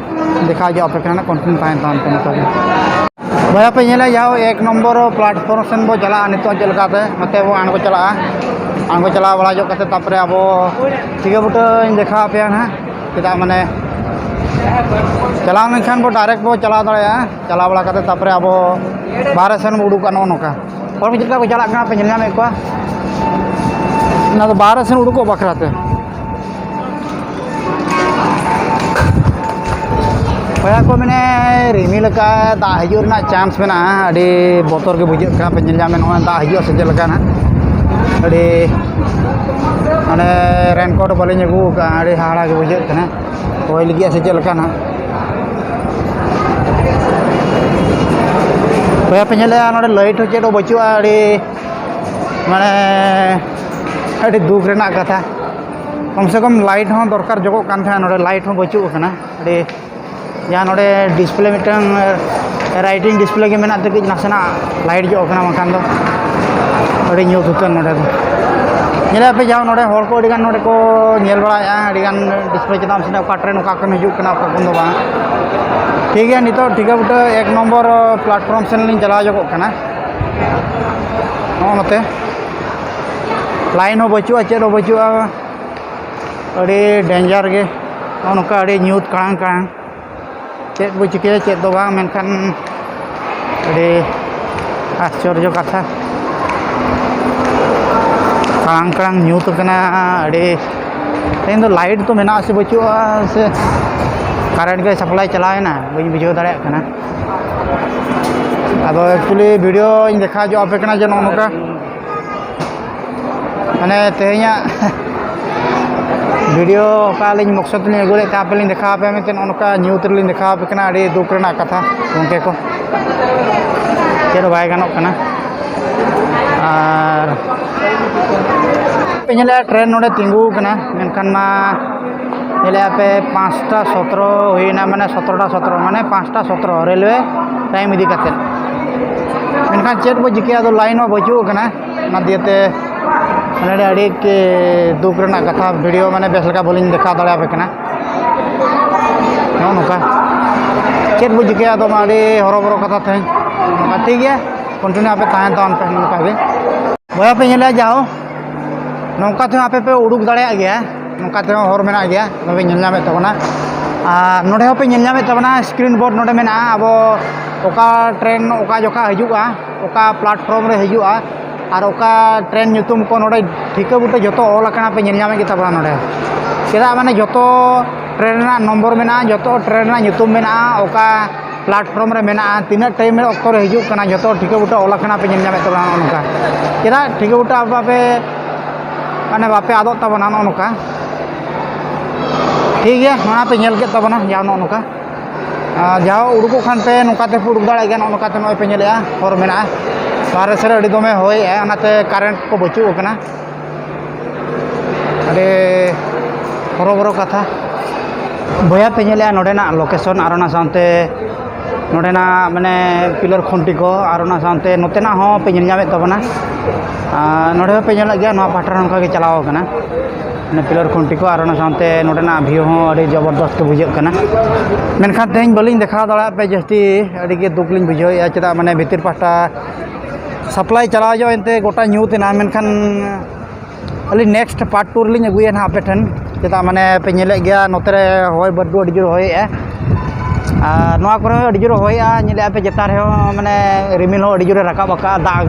ᱫᱮᱠᱷᱟᱣ ᱦᱚᱪᱚ ᱟᱯᱮ ᱠᱟᱱᱟ, ᱠᱚᱱᱴᱤᱱᱤᱭᱩ ᱛᱟᱦᱮᱱ ᱛᱟᱵᱚᱱ ᱯᱮ᱾ ᱵᱚᱭᱦᱟ ᱯᱮ ᱧᱮᱞᱟ, ᱡᱟᱦᱳ ᱮᱠ ᱱᱚᱢᱵᱚᱨ ᱯᱞᱟᱴᱯᱷᱚᱨᱢ ᱥᱮᱱ ᱵᱚ ᱪᱟᱞᱟᱜᱼᱟ ᱱᱤᱛᱚᱜ᱾ ᱪᱮᱫ ᱞᱮᱠᱟᱛᱮ ᱱᱚᱛᱮ ᱵᱚ ᱟᱬᱜᱚ ᱪᱟᱞᱟᱜᱼᱟ, ᱟᱬᱜᱚ ᱪᱟᱞᱟᱣ ᱵᱟᱲᱟ ᱧᱚᱜ ᱠᱟᱛᱮ ᱛᱟᱨᱯᱚᱨᱮ ᱟᱵᱚ ᱴᱷᱤᱠᱟᱹ ᱵᱩᱴᱟᱹᱧ ᱫᱮᱠᱷᱟᱣ ᱟᱯᱮᱭᱟ ᱱᱟᱦᱟᱜ᱾ ᱪᱮᱫᱟᱜ ᱢᱟᱱᱮ ᱪᱟᱞᱟᱣ ᱞᱮᱱᱠᱷᱟᱱ ᱵᱚ ᱰᱟᱭᱨᱮᱠᱴ ᱵᱚ ᱪᱟᱞᱟᱣ ᱫᱟᱲᱮᱭᱟᱜᱼᱟ᱾ ᱪᱟᱞᱟᱣ ᱵᱟᱲᱟ ᱠᱟᱛᱮ ᱛᱟᱨᱯᱚᱨᱮ ᱟᱵᱚ ᱵᱟᱦᱨᱮ ᱥᱮᱱ ᱵᱚ ᱩᱰᱩᱠᱚᱜᱼᱟ᱾ ᱱᱚᱜᱼᱚ ᱱᱚᱝᱠᱟ ᱦᱚᱲ ᱠᱚ ᱪᱮᱫ ᱞᱮᱠᱟ ᱠᱚ ᱪᱟᱞᱟᱜ ᱠᱟᱱᱟ ᱯᱮ ᱧᱮᱞ ᱧᱟᱢᱮᱫ ᱠᱚᱣᱟ᱾ ᱚᱱᱟ ᱫᱚ ᱵᱟᱦᱨᱮ ᱥᱮᱱ ᱩᱰᱩᱠᱚᱜ ᱵᱟᱠᱷᱨᱟ ᱛᱮ᱾ ᱵᱚᱭᱦᱟ ᱠᱚ ᱢᱮᱱᱮ ᱨᱤᱢᱤᱞ ᱟᱠᱟᱫ, ᱫᱟᱜ ᱦᱤᱡᱩᱜ ᱨᱮᱱᱟᱜ ᱪᱟᱱᱥ ᱢᱮᱱᱟᱜᱼᱟ᱾ ᱟᱹᱰᱤ ᱵᱚᱛᱚᱨ ᱜᱮ ᱵᱩᱡᱷᱟᱹᱜ ᱠᱟᱱᱟ᱾ ᱯᱮ ᱧᱮᱞ ᱧᱟᱢᱮᱫ ᱱᱚᱜᱼᱚᱭ ᱫᱟᱜ ᱦᱤᱡᱩᱜᱼᱟ ᱥᱮ ᱪᱮᱫ ᱞᱮᱠᱟ ᱱᱟᱜ᱾ ᱟᱹᱰᱤ ᱢᱟᱱᱮ ᱨᱮᱱᱠᱳᱴ ᱵᱟᱹᱞᱤᱧ ᱟᱹᱜᱩ ᱟᱠᱟᱫᱼᱟ, ᱟᱹᱰᱤ ᱦᱟᱦᱟᱲᱟ ᱜᱮ ᱵᱩᱡᱷᱟᱹᱜ ᱠᱟᱱᱟ᱾ ᱦᱚᱭ ᱞᱟᱹᱜᱤᱫ ᱥᱮ ᱪᱮᱫ ᱞᱮᱠᱟ ᱱᱟᱜ᱾ ᱵᱚᱭᱦᱟ ᱯᱮ ᱧᱮᱞᱮᱫᱼᱟ ᱱᱚᱰᱮ ᱞᱟᱭᱤᱴ ᱦᱚᱸ ᱪᱮᱫ ᱦᱚᱸ ᱵᱟᱹᱪᱩᱜᱼᱟ᱾ ᱟᱹᱰᱤ ᱢᱟᱱᱮ ᱟᱹᱰᱤ ᱫᱩᱠ ᱨᱮᱱᱟᱜ ᱠᱟᱛᱷᱟ᱾ ᱠᱚᱢ ᱥᱮ ᱠᱚᱢ ᱞᱟᱭᱤᱴ ᱦᱚᱸ ᱫᱚᱨᱠᱟᱨ ᱡᱚᱜᱚᱜ ᱠᱟᱱ ᱛᱟᱦᱮᱸᱫ, ᱱᱚᱰᱮ ᱞᱟᱭᱤᱴ ᱦᱚᱸ ᱵᱟᱹᱪᱩᱜ ᱟᱠᱟᱱᱟ᱾ ᱟᱹᱰᱤ ᱡᱟᱦᱟᱸ ᱱᱚᱰᱮ ᱰᱤᱥᱯᱞᱮ ᱢᱤᱫᱴᱟᱝ ᱨᱟᱭᱴᱤᱝ ᱰᱤᱥᱯᱞᱮ ᱜᱮ ᱢᱮᱱᱟᱜ ᱛᱮ ᱠᱟᱹᱡ ᱱᱟᱥᱮᱱᱟᱜ ᱞᱟᱭᱤᱴ ᱡᱚᱜ ᱠᱟᱱᱟ, ᱵᱟᱝᱠᱷᱟᱱ ᱫᱚ ᱟᱹᱰᱤ ᱧᱩᱛ ᱩᱛᱟᱹᱨ ᱱᱚᱰᱮ ᱫᱚ᱾ ᱧᱮᱞᱮᱫ ᱯᱮ ᱡᱟᱦᱟᱸ ᱱᱚᱰᱮ ᱦᱚᱲ ᱠᱚ ᱟᱹᱰᱤᱜᱟᱱ ᱱᱚᱰᱮ ᱠᱚ ᱧᱮᱞ ᱵᱟᱲᱟᱭᱮᱫᱼᱟ, ᱟᱹᱰᱤᱜᱟᱱ ᱰᱤᱥᱯᱞᱮ ᱪᱮᱛᱟᱱ ᱥᱮᱱᱟᱜ ᱚᱠᱟ ᱴᱨᱮᱱ ᱚᱠᱟ ᱠᱷᱚᱱ ᱦᱤᱡᱩᱜ ᱠᱟᱱᱟ, ᱚᱠᱟ ᱠᱷᱚᱱ ᱫᱚ ᱵᱟᱝ᱾ ᱴᱷᱤᱠ ᱜᱮᱭᱟ, ᱱᱤᱛᱚᱜ ᱴᱷᱤᱠᱟᱹ ᱵᱩᱴᱟᱹ ᱮᱠ ᱱᱚᱢᱵᱚᱨ ᱯᱞᱟᱴᱯᱷᱚᱨᱢ ᱥᱮᱱ ᱞᱤᱧ ᱪᱟᱞᱟᱣ ᱧᱚᱜᱚᱜ ᱠᱟᱱᱟ᱾ ᱱᱚᱜᱼᱚ ᱱᱚᱛᱮ ᱞᱟᱭᱤᱱ ᱦᱚᱸ ᱵᱟᱹᱪᱩᱜᱼᱟ, ᱪᱮᱫ ᱦᱚᱸ ᱵᱟᱹᱪᱩᱜᱼᱟ, ᱟᱹᱰᱤ ᱰᱮᱧᱡᱟᱨ ᱜᱮ᱾ ᱱᱚᱜᱼᱚ ᱱᱚᱝᱠᱟ ᱟᱹᱰᱤ ᱧᱩᱛ ᱠᱟᱲᱟᱝ ᱠᱟᱲᱟᱝ, ᱪᱮᱫ ᱵᱚ ᱪᱤᱠᱟᱹᱭᱟ ᱪᱮᱫ ᱫᱚ ᱵᱟᱝ, ᱢᱮᱱᱠᱷᱟᱱ ᱟᱹᱰᱤ ᱟᱥᱪᱚᱨᱡᱚ ᱠᱟᱛᱷᱟ, ᱠᱟᱲᱟᱝ ᱠᱟᱲᱟᱝ ᱧᱩᱛ ᱠᱟᱱᱟ᱾ ᱟᱹᱰᱤ ᱛᱮᱦᱮᱧ ᱫᱚ ᱞᱟᱭᱤᱴ ᱫᱚ ᱢᱮᱱᱟᱜᱼᱟ ᱥᱮ ᱵᱟᱹᱪᱩᱜᱼᱟ, ᱥᱮ ᱠᱟᱨᱮᱱᱴ ᱜᱮ ᱥᱟᱯᱞᱟᱭ ᱪᱟᱞᱟᱣᱮᱱᱟ, ᱵᱟᱹᱧ ᱵᱩᱡᱷᱟᱹᱣ ᱫᱟᱲᱮᱭᱟᱜ ᱠᱟᱱᱟ᱾ ᱟᱫᱚ ᱮᱠᱪᱩᱭᱮᱞᱤ ᱵᱷᱤᱰᱤᱭᱳᱧ ᱫᱮᱠᱷᱟᱣ ᱧᱚᱜ ᱟᱯᱮ ᱠᱟᱱᱟ ᱡᱮ ᱱᱚᱜᱼᱚ ᱱᱚᱝᱠᱟ ᱢᱟᱱᱮ ᱛᱮᱦᱮᱧᱟᱜ ᱵᱷᱤᱰᱤᱭᱳ ᱚᱠᱟ ᱞᱤᱧ ᱢᱚᱠᱥᱚᱫ ᱞᱤᱧ ᱟᱹᱜᱩ ᱞᱮᱫ ᱛᱟᱦᱮᱸ ᱟᱯᱮ ᱞᱤᱧ ᱫᱮᱠᱷᱟᱣ ᱟᱯᱮᱭᱟ ᱢᱮᱱᱛᱮ, ᱱᱚᱜᱼᱚ ᱱᱚᱝᱠᱟ ᱧᱩᱛ ᱨᱮᱞᱤᱧ ᱫᱮᱠᱷᱟᱣ ᱟᱯᱮ ᱠᱟᱱᱟ᱾ ᱟᱹᱰᱤ ᱫᱩᱠ ᱨᱮᱱᱟᱜ ᱠᱟᱛᱷᱟ ᱜᱚᱢᱠᱮ ᱠᱚ, ᱪᱮᱫ ᱦᱚᱸ ᱵᱟᱭ ᱜᱟᱱᱚᱜ ᱠᱟᱱᱟ᱾ ᱟᱨ ᱯᱮ ᱧᱮᱞᱮᱫᱼᱟ ᱴᱨᱮᱱ ᱱᱚᱰᱮ ᱛᱤᱸᱜᱩ ᱟᱠᱟᱱᱟ, ᱢᱮᱱᱠᱷᱟᱱ ᱢᱟ ᱧᱮᱞᱮᱫᱼᱟ ᱯᱮ ᱯᱟᱸᱪᱴᱟ ᱥᱚᱛᱨᱚ ᱦᱩᱭᱱᱟ, ᱢᱟᱱᱮ ᱥᱚᱛᱨᱚᱴᱟ ᱥᱚᱛᱨᱚ, ᱢᱟᱱᱮ ᱯᱟᱸᱪᱴᱟ ᱥᱚᱛᱨᱚ ᱨᱮᱞᱣᱮ ᱴᱟᱭᱤᱢ ᱤᱫᱤ ᱠᱟᱛᱮᱫ᱾ ᱢᱮᱱᱠᱷᱟᱱ ᱪᱮᱫ ᱵᱚ ᱪᱤᱠᱟᱹᱭᱟ, ᱟᱫᱚ ᱞᱟᱭᱤᱱ ᱢᱟ ᱵᱟᱹᱪᱩᱜ ᱟᱠᱟᱱᱟ, ᱚᱱᱟ ᱫᱤᱭᱮᱛᱮ ᱢᱟᱱᱮ ᱟᱹᱰᱤ ᱟᱹᱰᱤ ᱫᱩᱠ ᱨᱮᱱᱟᱜ ᱠᱟᱛᱷᱟ, ᱵᱷᱤᱰᱤᱭᱳ ᱢᱟᱱᱮ ᱵᱮᱥ ᱞᱮᱠᱟ ᱵᱟᱹᱞᱤᱧ ᱫᱮᱠᱷᱟᱣ ᱫᱟᱲᱮᱭᱟᱯᱮ ᱠᱟᱱᱟ᱾ ᱱᱚᱜᱼᱚ ᱱᱚᱝᱠᱟ ᱪᱮᱫ ᱵᱚ ᱪᱤᱠᱟᱹᱭᱟ, ᱟᱫᱚ ᱢᱟ ᱟᱹᱰᱤ ᱦᱚᱨᱚᱵᱚᱨᱚ ᱠᱟᱛᱷᱟ ᱛᱮᱦᱮᱧ᱾ ᱱᱚᱝᱠᱟ ᱴᱷᱤᱠ ᱜᱮᱭᱟ, ᱠᱚᱱᱴᱤᱱᱤᱭᱩ ᱟᱯᱮ ᱛᱟᱦᱮᱱ ᱛᱟᱵᱚᱱ ᱯᱮ ᱱᱚᱝᱠᱟ ᱜᱮ᱾ ᱵᱚᱭᱦᱟ ᱯᱮ ᱧᱮᱞᱮᱫᱼᱟ, ᱡᱟᱦᱳ ᱱᱚᱝᱠᱟ ᱛᱮᱦᱚᱸ ᱟᱯᱮ ᱯᱮ ᱩᱰᱩᱠ ᱫᱟᱲᱮᱭᱟᱜ ᱜᱮᱭᱟ, ᱱᱚᱝᱠᱟ ᱛᱮᱦᱚᱸ ᱦᱚᱨ ᱢᱮᱱᱟᱜ ᱜᱮᱭᱟ, ᱱᱚᱰᱮ ᱯᱮ ᱧᱮᱞ ᱧᱟᱢᱮᱫ ᱛᱟᱵᱚᱱᱟ᱾ ᱟᱨ ᱱᱚᱰᱮ ᱦᱚᱸᱯᱮ ᱧᱮᱞ ᱧᱟᱢᱮᱫ ᱛᱟᱵᱚᱱᱟ, ᱥᱠᱨᱤᱱ ᱵᱳᱨᱰ ᱱᱚᱰᱮ ᱢᱮᱱᱟᱜᱼᱟ, ᱟᱵᱚ ᱚᱠᱟ ᱴᱨᱮᱱ ᱚᱠᱟ ᱡᱚᱠᱷᱟ ᱦᱤᱡᱩᱜᱼᱟ, ᱚᱠᱟ ᱯᱞᱟᱴᱯᱷᱨᱚᱢ ᱨᱮ ᱦᱤᱡᱩᱜᱼᱟ, ᱟᱨ ᱚᱠᱟ ᱴᱨᱮᱱ ᱧᱩᱛᱩᱢ ᱠᱚ ᱱᱚᱰᱮ ᱴᱷᱤᱠᱟᱹ ᱵᱩᱴᱟᱹ ᱡᱚᱛᱚ ᱚᱞ ᱟᱠᱟᱱᱟ, ᱯᱮ ᱧᱮᱞ ᱧᱟᱢᱮᱫ ᱜᱮ ᱛᱟᱵᱚᱱᱟ ᱱᱚᱰᱮ᱾ ᱪᱮᱫᱟᱜ ᱢᱟᱱᱮ ᱡᱚᱛᱚ ᱴᱨᱮᱱ ᱨᱮᱱᱟᱜ ᱱᱚᱢᱵᱚᱨ ᱢᱮᱱᱟᱜᱼᱟ, ᱡᱚᱛᱚ ᱴᱨᱮᱱ ᱨᱮᱱᱟᱜ ᱧᱩᱛᱩᱢ ᱢᱮᱱᱟᱜᱼᱟ, ᱚᱠᱟ ᱯᱞᱟᱴᱯᱷᱨᱚᱢ ᱨᱮ ᱢᱮᱱᱟᱜᱼᱟ, ᱛᱤᱱᱟᱹᱜ ᱴᱟᱭᱤᱢ ᱨᱮ ᱚᱠᱛᱚ ᱨᱮ ᱦᱤᱡᱩᱜ ᱠᱟᱱᱟ, ᱡᱚᱛᱚ ᱴᱷᱤᱠᱟᱹ ᱵᱩᱴᱟᱹ ᱚᱞ ᱟᱠᱟᱱᱟ, ᱯᱮ ᱧᱮᱞ ᱧᱟᱢᱮᱫ ᱛᱟᱵᱚᱱᱟ ᱱᱚᱜᱼᱚ ᱱᱚᱝᱠᱟ᱾ ᱪᱮᱫᱟᱜ ᱴᱷᱤᱠᱟᱹ ᱵᱩᱴᱟᱹ ᱟᱯᱮ ᱢᱟᱱᱮ ᱵᱟᱯᱮ ᱟᱫᱚᱜ ᱛᱟᱵᱚᱱᱟ ᱱᱚᱜᱼᱚ ᱱᱚᱝᱠᱟ᱾ ᱴᱷᱤᱠ ᱜᱮᱭᱟ, ᱱᱚᱣᱟ ᱯᱮ ᱧᱮᱞ ᱠᱮᱫ ᱛᱟᱵᱚᱱᱟ ᱡᱟᱦᱟᱸ ᱱᱚᱜᱼᱚ ᱱᱚᱝᱠᱟ᱾ ᱟᱨ ᱡᱟᱦᱟᱸ ᱩᱰᱩᱠᱚᱜ ᱠᱷᱟᱱ ᱯᱮ ᱱᱚᱝᱠᱟ ᱛᱮᱯᱮ ᱩᱰᱩᱠ ᱫᱟᱲᱮᱭᱟᱜ ᱜᱮᱭᱟ, ᱱᱚᱜᱼᱚ ᱱᱚᱝᱠᱟ ᱛᱮ ᱱᱚᱜᱼᱚᱭ ᱯᱮ ᱧᱮᱞᱮᱫᱼᱟ ᱦᱚᱨ ᱢᱮᱱᱟᱜᱼᱟ᱾ ᱵᱟᱦᱨᱮ ᱥᱮᱫ ᱨᱮ ᱟᱹᱰᱤ ᱫᱚᱢᱮ ᱦᱚᱭᱮᱜᱼᱟ, ᱚᱱᱟᱛᱮ ᱠᱟᱨᱮᱱᱴ ᱠᱚ ᱵᱟᱹᱪᱩᱜ ᱟᱠᱟᱱᱟ᱾ ᱟᱹᱰᱤ ᱦᱚᱨᱚᱵᱚᱨᱚ ᱠᱟᱛᱷᱟ᱾ ᱵᱚᱭᱦᱟ ᱯᱮ ᱧᱮᱞᱮᱫᱼᱟ ᱱᱚᱰᱮᱱᱟᱜ ᱞᱳᱠᱮᱥᱚᱱ ᱟᱨ ᱚᱱᱟ ᱥᱟᱶᱛᱮ ᱱᱚᱰᱮᱱᱟᱜ ᱢᱟᱱᱮ ᱯᱤᱞᱟᱨ ᱠᱷᱩᱱᱴᱤ ᱠᱚ ᱟᱨ ᱚᱱᱟ ᱥᱟᱶᱛᱮ ᱱᱚᱛᱮᱱᱟᱜ ᱦᱚᱸ ᱯᱮ ᱧᱮᱞ ᱧᱟᱢᱮᱫ ᱛᱟᱵᱚᱱᱟ᱾ ᱟᱨ ᱱᱚᱰᱮ ᱦᱚᱸ ᱯᱮ ᱧᱮᱞᱮᱫ ᱜᱮᱭᱟ, ᱱᱚᱣᱟ ᱯᱟᱦᱴᱟ ᱨᱮ ᱚᱱᱠᱟ ᱜᱮ ᱪᱟᱞᱟᱣ ᱟᱠᱟᱱᱟ᱾ ᱢᱟᱱᱮ ᱯᱤᱞᱟᱨ ᱠᱷᱩᱱᱴᱤ ᱠᱚ ᱟᱨ ᱚᱱᱟ ᱥᱟᱶᱛᱮ ᱱᱚᱰᱮᱱᱟᱜ ᱵᱷᱤᱭᱩ ᱦᱚᱸ ᱟᱹᱰᱤ ᱡᱚᱵᱚᱨᱫᱚᱥᱛ ᱜᱮ ᱵᱩᱡᱷᱟᱹᱜ ᱠᱟᱱᱟ᱾ ᱢᱮᱱᱠᱷᱟᱱ ᱛᱮᱦᱮᱧ ᱵᱟᱹᱞᱤᱧ ᱫᱮᱠᱷᱟᱣ ᱫᱟᱲᱮᱭᱟᱜ ᱯᱮ ᱡᱟᱹᱥᱛᱤ, ᱟᱹᱰᱤ ᱜᱮ ᱫᱩᱠ ᱞᱤᱧ ᱵᱩᱡᱷᱟᱹᱣᱮᱫᱼᱟ᱾ ᱪᱮᱫᱟᱜ ᱢᱟᱱᱮ ᱵᱷᱤᱛᱤᱨ ᱯᱟᱦᱴᱟ ᱥᱟᱯᱞᱟᱭ ᱪᱟᱞᱟᱣ ᱧᱚᱜ ᱮᱱᱛᱮ ᱜᱚᱴᱟ ᱧᱩᱛ ᱮᱱᱟ, ᱢᱮᱱᱠᱷᱟᱱ ᱟᱹᱞᱤᱧ ᱱᱮᱠᱥᱴ ᱯᱟᱨᱴ ᱴᱩ ᱨᱮᱞᱤᱧ ᱟᱹᱜᱩᱭᱟ ᱱᱟᱦᱟᱜ ᱟᱯᱮ ᱴᱷᱮᱱ᱾ ᱪᱮᱫᱟᱜ ᱢᱟᱱᱮ ᱯᱮ ᱧᱮᱞᱮᱫ ᱜᱮᱭᱟ, ᱱᱚᱛᱮ ᱨᱮ ᱦᱚᱭ ᱵᱟᱹᱨᱰᱩ ᱟᱹᱰᱤ ᱡᱳᱨ ᱦᱚᱭᱮᱜᱼᱟ, ᱟᱨ ᱱᱚᱣᱟ ᱠᱚᱨᱮ ᱦᱚᱸ ᱟᱹᱰᱤ ᱡᱳᱨ ᱦᱚᱭᱮᱜᱼᱟ᱾ ᱧᱮᱞᱮᱫᱼᱟ ᱯᱮ ᱪᱮᱛᱟᱱ ᱨᱮᱦᱚᱸ ᱢᱟᱱᱮ ᱨᱤᱢᱤᱞ ᱦᱚᱸ ᱟᱹᱰᱤ ᱡᱳᱨᱮ ᱨᱟᱠᱟᱵ ᱟᱠᱟᱫᱼᱟ, ᱫᱟᱜ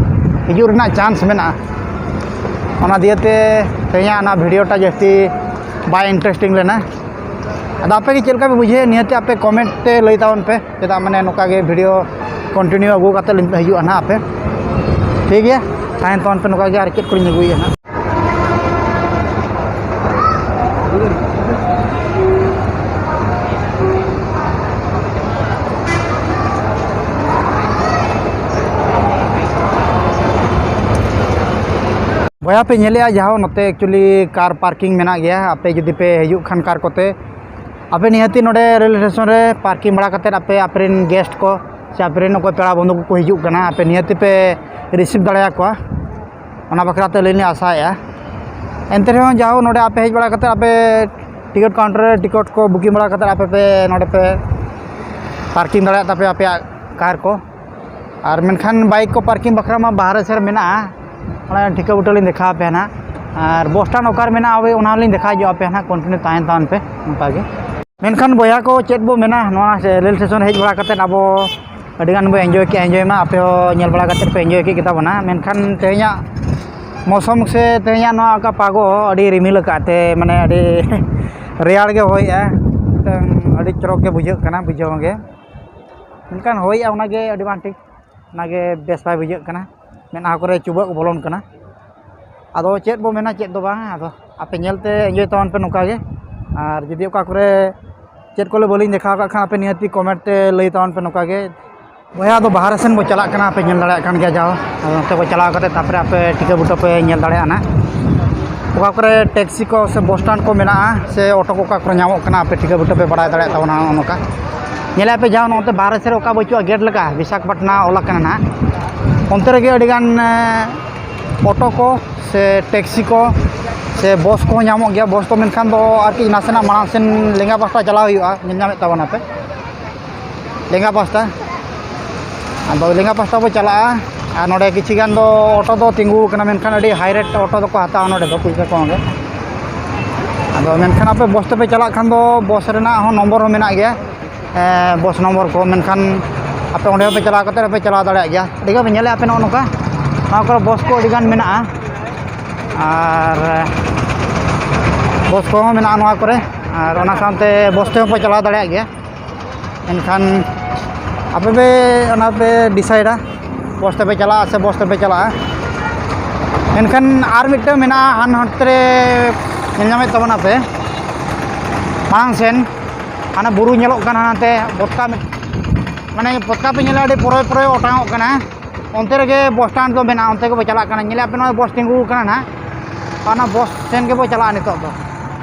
ᱦᱤᱡᱩᱜ ᱨᱮᱱᱟᱜ ᱪᱟᱱᱥ ᱢᱮᱱᱟᱜᱼᱟ᱾ ᱚᱱᱟ ᱫᱤᱭᱮᱛᱮ ᱛᱮᱦᱮᱧᱟᱜ ᱚᱱᱟ ᱵᱷᱤᱰᱤᱭᱳᱴᱟ ᱡᱟᱹᱥᱛᱤ ᱵᱟᱭ ᱤᱱᱴᱟᱨᱮᱥᱴᱤᱝ ᱞᱮᱱᱟ᱾ ᱟᱫᱚ ᱟᱯᱮ ᱜᱮ ᱪᱮᱫ ᱞᱮᱠᱟ ᱯᱮ ᱵᱩᱡᱷᱟᱹᱣᱮᱫ, ᱱᱤᱦᱟᱹᱛ ᱟᱯᱮ ᱠᱚᱢᱮᱱᱴ ᱛᱮ ᱞᱟᱹᱭ ᱛᱟᱵᱚᱱ ᱯᱮ᱾ ᱪᱮᱫᱟᱜ ᱢᱟᱱᱮ ᱱᱚᱝᱠᱟ ᱜᱮ ᱵᱷᱤᱰᱤᱭᱳ ᱠᱚᱱᱴᱤᱱᱤᱭᱩ ᱟᱹᱜᱩ ᱠᱟᱛᱮ ᱞᱤᱧ ᱦᱤᱡᱩᱜᱼᱟ ᱱᱟᱦᱟᱜ ᱟᱯᱮ᱾ ᱴᱷᱤᱠ ᱜᱮᱭᱟ, ᱛᱟᱦᱮᱱ ᱛᱟᱵᱚᱱ ᱯᱮ ᱱᱚᱝᱠᱟ ᱜᱮ, ᱟᱨ ᱪᱮᱫ ᱠᱚᱞᱤᱧ ᱟᱹᱜᱩᱭᱮᱫᱼᱟ ᱱᱟᱦᱟᱜ᱾ ᱵᱚᱭᱦᱟ ᱯᱮ ᱧᱮᱞᱮᱜᱼᱟ, ᱡᱟᱦᱟᱸ ᱱᱚᱛᱮ actually car parking ᱢᱮᱱᱟᱜ ᱜᱮᱭᱟ, ᱟᱯᱮ ᱡᱩᱫᱤ ᱯᱮ ᱦᱤᱡᱩᱜ ᱠᱷᱟᱱ car ᱠᱚᱛᱮ, ᱟᱯᱮ ᱱᱤᱦᱟᱹᱛᱤ ᱱᱚᱰᱮ ᱨᱮᱞ ᱥᱴᱮᱥᱚᱱ ᱨᱮ parking ᱵᱟᱲᱟ ᱠᱟᱛᱮᱫ ᱟᱯᱮ ᱟᱯᱮ ᱨᱮᱱ guest ᱠᱚ ᱥᱮ ᱟᱯᱮ ᱨᱮᱱ ᱚᱠᱚᱭ ᱯᱮᱲᱟ ᱵᱚᱱᱫᱷᱩ ᱠᱚᱠᱚ ᱦᱤᱡᱩᱜ ᱠᱟᱱᱟ, ᱟᱯᱮ ᱱᱤᱦᱟᱹᱛᱤ ᱯᱮ receive ᱫᱟᱲᱮᱭᱟᱠᱚᱣᱟ᱾ ᱚᱱᱟ ᱵᱟᱠᱷᱨᱟ ᱛᱮ ᱟᱹᱞᱤᱧ ᱞᱤᱧ ᱟᱥᱟᱭᱮᱫᱼᱟ᱾ ᱮᱱᱛᱮ ᱨᱮᱦᱚᱸ ᱡᱟᱦᱳ, ᱱᱚᱰᱮ ᱟᱯᱮ ᱦᱮᱡ ᱵᱟᱲᱟ ᱠᱟᱛᱮᱫ ᱟᱯᱮ ticket counter ᱨᱮ ticket ᱠᱚ booking ᱵᱟᱲᱟ ᱠᱟᱛᱮᱫ ᱟᱯᱮ ᱯᱮ ᱱᱚᱰᱮ ᱯᱮ parking ᱫᱟᱲᱮᱭᱟᱜ ᱛᱟᱯᱮᱭᱟ ᱟᱯᱮᱭᱟᱜ car ᱠᱚ᱾ ᱟᱨ ᱢᱮᱱᱠᱷᱟᱱ bike ᱠᱚ parking ᱵᱟᱠᱷᱨᱟ ᱢᱟ ᱵᱟᱦᱨᱮ ᱥᱮᱫ ᱨᱮ ᱢᱮᱱᱟᱜᱼᱟ, ᱚᱱᱟ ᱴᱷᱤᱠᱟᱹ ᱵᱩᱴᱟᱹ ᱞᱤᱧ ᱫᱮᱠᱷᱟᱣ ᱟᱯᱮᱭᱟ ᱱᱟᱦᱟᱜ᱾ ᱟᱨ bus stand ᱚᱠᱟᱨᱮ ᱢᱮᱱᱟᱜᱼᱟ, ᱦᱳᱭ, ᱚᱱᱟ ᱦᱚᱸᱞᱤᱧ ᱫᱮᱠᱷᱟᱣ ᱧᱚᱜ ᱟᱯᱮᱭᱟ ᱱᱟᱦᱟᱜ᱾ Continue ᱛᱟᱦᱮᱱ ᱛᱟᱵᱚᱱ ᱯᱮ ᱱᱚᱝᱠᱟ ᱜᱮ᱾ ᱢᱮᱱᱠᱷᱟᱱ ᱵᱚᱭᱦᱟ ᱠᱚ, ᱪᱮᱫ ᱵᱚ ᱢᱮᱱᱟ, ᱱᱚᱣᱟ ᱨᱮᱞ ᱥᱴᱮᱥᱚᱱ ᱨᱮ ᱦᱮᱡ ᱵᱟᱲᱟ ᱠᱟᱛᱮᱫ ᱟᱵᱚ ᱟᱹᱰᱤ ᱜᱟᱱ ᱵᱚ enjoy ᱠᱮᱜᱼᱟ᱾ Enjoy ᱢᱟ ᱟᱯᱮ ᱦᱚᱸ ᱧᱮᱞ ᱵᱟᱲᱟ ᱠᱟᱛᱮᱫ ᱯᱮ enjoy ᱠᱮᱫ ᱜᱮᱛᱟ ᱵᱚᱱᱟ, ᱢᱮᱱᱠᱷᱟᱱ ᱛᱮᱦᱮᱧᱟᱜ ᱢᱳᱥᱚᱢ ᱥᱮ ᱛᱮᱦᱮᱧᱟᱜ ᱱᱚᱣᱟ ᱚᱠᱟ ᱯᱟᱜᱚ ᱟᱹᱰᱤ ᱨᱤᱢᱤᱞ ᱟᱠᱟᱫ ᱛᱮ, ᱢᱟᱱᱮ, ᱟᱹᱰᱤ ᱨᱮᱭᱟᱲ ᱜᱮ ᱦᱚᱭᱮᱜᱼᱟ, ᱢᱤᱫᱴᱟᱝ ᱟᱹᱰᱤ ᱪᱚᱨᱚᱠ ᱜᱮ ᱵᱩᱡᱷᱟᱹᱜ ᱠᱟᱱᱟ ᱵᱩᱡᱷᱟᱹᱣ ᱜᱮ᱾ ᱢᱮᱱᱠᱷᱟᱱ ᱦᱚᱭᱮᱜᱼᱟ, ᱚᱱᱟᱜᱮ ᱟᱹᱰᱤ ᱵᱟᱝ ᱴᱷᱤᱠ, ᱚᱱᱟᱜᱮ ᱵᱮᱥ ᱵᱟᱭ ᱵᱩᱡᱷᱟᱹᱜ ᱠᱟᱱᱟ, ᱢᱮᱫᱦᱟ ᱠᱚᱨᱮ ᱪᱩᱵᱟᱹᱜ ᱠᱚ ᱵᱚᱞᱚᱱ ᱠᱟᱱᱟ᱾ ᱟᱫᱚ ᱪᱮᱫ ᱵᱚ ᱢᱮᱱᱟ, ᱪᱮᱫ ᱫᱚ ᱵᱟᱝ᱾ ᱟᱫᱚ ᱟᱯᱮ ᱧᱮᱞ ᱛᱮ enjoy ᱛᱟᱵᱚᱱ ᱯᱮ ᱱᱚᱝᱠᱟ ᱜᱮ᱾ ᱟᱨ ᱡᱩᱫᱤ ᱚᱠᱟ ᱠᱚᱨᱮ ᱪᱮᱫ ᱠᱚᱞᱮ ᱵᱟᱹᱞᱤᱧ ᱫᱮᱠᱷᱟᱣ ᱠᱟᱜ ᱠᱷᱟᱱ, ᱟᱯᱮ ᱱᱤᱦᱟᱹᱛᱤ comment ᱛᱮ ᱞᱟᱹᱭ ᱛᱟᱵᱚᱱ ᱯᱮ ᱱᱚᱝᱠᱟ ᱜᱮ᱾ ᱵᱚᱭᱦᱟ, ᱟᱫᱚ ᱵᱟᱦᱨᱮ ᱥᱮᱱ ᱵᱚ ᱪᱟᱞᱟᱜ ᱠᱟᱱᱟ, ᱟᱯᱮ ᱧᱮᱞ ᱫᱟᱲᱮᱭᱟᱜ ᱠᱟᱱ ᱜᱮᱭᱟ, ᱡᱟᱣ ᱟᱫᱚ ᱚᱱᱛᱮ ᱵᱚ ᱪᱟᱞᱟᱣ ᱠᱟᱛᱮ ᱛᱟᱨᱯᱚᱨᱮ ᱟᱯᱮ ᱴᱷᱤᱠᱟᱹ ᱵᱩᱴᱟᱹ ᱯᱮ ᱧᱮᱞ ᱫᱟᱲᱮᱭᱟᱜᱼᱟ ᱱᱟᱜ᱾ ᱚᱠᱟ ᱠᱚᱨᱮ taxi ᱠᱚ ᱥᱮ bus stand ᱠᱚ ᱢᱮᱱᱟᱜᱼᱟ ᱥᱮ auto ᱠᱚ ᱚᱠᱟ ᱠᱚᱨᱮ ᱧᱟᱢᱚᱜ ᱠᱟᱱᱟ, ᱟᱯᱮ ᱴᱷᱤᱠᱟᱹ ᱵᱩᱴᱟᱹ ᱯᱮ ᱵᱟᱲᱟᱭ ᱫᱟᱲᱮᱭᱟᱜ ᱛᱟᱵᱚᱱᱟ᱾ ᱱᱚᱜᱼᱚ ᱱᱚᱝᱠᱟ ᱧᱮᱞᱮᱫ ᱯᱮ, ᱡᱟᱣ ᱱᱚᱛᱮ ᱵᱟᱦᱨᱮ ᱥᱮᱫ ᱨᱮ ᱚᱠᱟ ᱵᱟᱹᱪᱩᱜᱼᱟ, gate ᱞᱮᱠᱟ ᱵᱤᱥᱟᱠᱷᱟᱯᱟᱴᱱᱟ ᱚᱞ ᱟᱠᱟᱱᱟ ᱱᱟᱜ, ᱚᱱᱛᱮ ᱨᱮᱜᱮ ᱟᱹᱰᱤᱜᱟᱱ, ᱮ, auto ᱠᱚ ᱥᱮ taxi ᱠᱚ ᱥᱮ bus ᱠᱚᱦᱚᱸ ᱧᱟᱢᱚᱜ ᱜᱮᱭᱟ᱾ Bus ᱫᱚ ᱢᱮᱱᱠᱷᱟᱱ ᱫᱚ ᱟᱨᱠᱤ ᱱᱟᱥᱮᱱᱟᱜ ᱢᱟᱲᱟᱝ ᱥᱮᱱ ᱞᱮᱸᱜᱟ ᱯᱟᱦᱴᱟ ᱪᱟᱞᱟᱣ ᱦᱩᱭᱩᱜᱼᱟ, ᱧᱮᱞ ᱧᱟᱢᱮᱫ ᱛᱟᱵᱚᱱᱟᱯᱮ᱾ ᱞᱮᱸᱜᱟ ᱯᱟᱥᱴᱟ᱾ ᱟᱫᱚ ᱞᱮᱸᱜᱟ ᱯᱟᱥᱴᱟ ᱵᱚ ᱪᱟᱞᱟᱜᱼᱟ᱾ ᱟᱨ ᱱᱚᱰᱮ ᱠᱤᱪᱷᱤ ᱜᱟᱱ ᱫᱚ auto ᱫᱚ ᱛᱤᱸᱜᱩ ᱟᱠᱟᱱᱟ, ᱢᱮᱱᱠᱷᱟᱱ ᱟᱹᱰᱤ high rate auto ᱫᱚᱠᱚ ᱦᱟᱛᱟᱣᱟ ᱱᱚᱰᱮ ᱫᱚ, ᱯᱩᱭᱥᱟᱹ ᱠᱚᱢ ᱜᱮ᱾ ᱟᱫᱚ ᱢᱮᱱᱠᱷᱟᱱ ᱟᱯᱮ bus ᱛᱮᱯᱮ ᱪᱟᱞᱟᱜ ᱠᱷᱟᱱ ᱫᱚ bus ᱨᱮᱱᱟᱜ ᱦᱚᱸ ᱱᱚᱢᱵᱚᱨ ᱦᱚᱸ ᱢᱮᱱᱟᱜ ᱜᱮᱭᱟ, ᱮᱸ, bus ᱱᱚᱢᱵᱚᱨ ᱠᱚ᱾ ᱢᱮᱱᱠᱷᱟᱱ ᱟᱯᱮ ᱚᱸᱰᱮ ᱦᱚᱸᱯᱮ ᱪᱟᱞᱟᱣ ᱠᱟᱛᱮ ᱦᱚᱸᱯᱮ ᱪᱟᱞᱟᱣ ᱫᱟᱲᱮᱭᱟᱜ ᱜᱮᱭᱟ᱾ ᱟᱹᱰᱤ ᱜᱟᱱ ᱯᱮ ᱧᱮᱞᱮᱫᱼᱟ ᱯᱮ ᱱᱚᱜᱼᱚ ᱱᱚᱝᱠᱟ, ᱱᱚᱣᱟ ᱠᱚᱨᱮ bus ᱠᱚ ᱟᱹᱰᱤ ᱜᱟᱱ ᱢᱮᱱᱟᱜᱼᱟ᱾ ᱟᱨ bus ᱠᱚᱦᱚᱸ ᱢᱮᱱᱟᱜᱼᱟ ᱱᱚᱣᱟ ᱠᱚᱨᱮ, ᱟᱨ ᱚᱱᱟ ᱥᱟᱶᱛᱮ bus ᱛᱮᱦᱚᱸ ᱯᱮ ᱪᱟᱞᱟᱣ ᱫᱟᱲᱮᱭᱟᱜ ᱜᱮᱭᱟ᱾ ᱮᱱᱠᱷᱟᱱ ᱟᱯᱮ ᱯᱮ, ᱚᱱᱟ ᱯᱮ decide ᱟ, bus ᱛᱮᱯᱮ ᱪᱟᱞᱟᱜᱼᱟ ᱥᱮ bus ᱛᱮᱯᱮ ᱪᱟᱞᱟᱜᱼᱟ᱾ ᱮᱱᱠᱷᱟᱱ ᱟᱨ ᱢᱤᱫᱴᱟᱝ ᱢᱮᱱᱟᱜᱼᱟ, ᱦᱟᱱ ᱦᱟᱱᱛᱮ ᱨᱮ ᱧᱮᱞ ᱧᱟᱢᱮᱫ ᱛᱟᱵᱚᱱᱟᱯᱮ ᱢᱟᱲᱟᱝ ᱥᱮᱱ, ᱦᱟᱱᱟ ᱵᱩᱨᱩ ᱧᱮᱞᱚᱜ ᱠᱟᱱᱟ, ᱦᱟᱱᱛᱮ ᱯᱚᱛᱠᱟ ᱢᱤᱫ-, ᱢᱟᱱᱮ ᱯᱚᱛᱠᱟ ᱯᱮ ᱧᱮᱞᱟ, ᱟᱹᱰᱤ ᱯᱚᱨᱚᱭ ᱯᱚᱨᱚᱭ ᱚᱴᱟᱝᱚᱜ ᱠᱟᱱᱟ᱾ ᱚᱱᱛᱮ ᱨᱮᱜᱮ ᱵᱚᱥ ᱥᱴᱮᱱᱰ ᱫᱚ ᱢᱮᱱᱟᱜᱼᱟ, ᱚᱱᱛᱮ ᱜᱮᱵᱚ ᱪᱟᱞᱟᱜ ᱠᱟᱱᱟ᱾ ᱧᱮᱞᱮᱫ ᱯᱮ, ᱱᱚᱜᱼᱚᱭ ᱵᱚᱥ ᱛᱤᱸᱜᱩ ᱠᱟᱱᱟ ᱱᱟᱦᱟᱜ, ᱚᱱᱟ ᱵᱚᱥ ᱥᱮᱱ ᱜᱮᱵᱚ ᱪᱟᱞᱟᱜᱼᱟ ᱱᱤᱛᱚᱜ ᱫᱚ᱾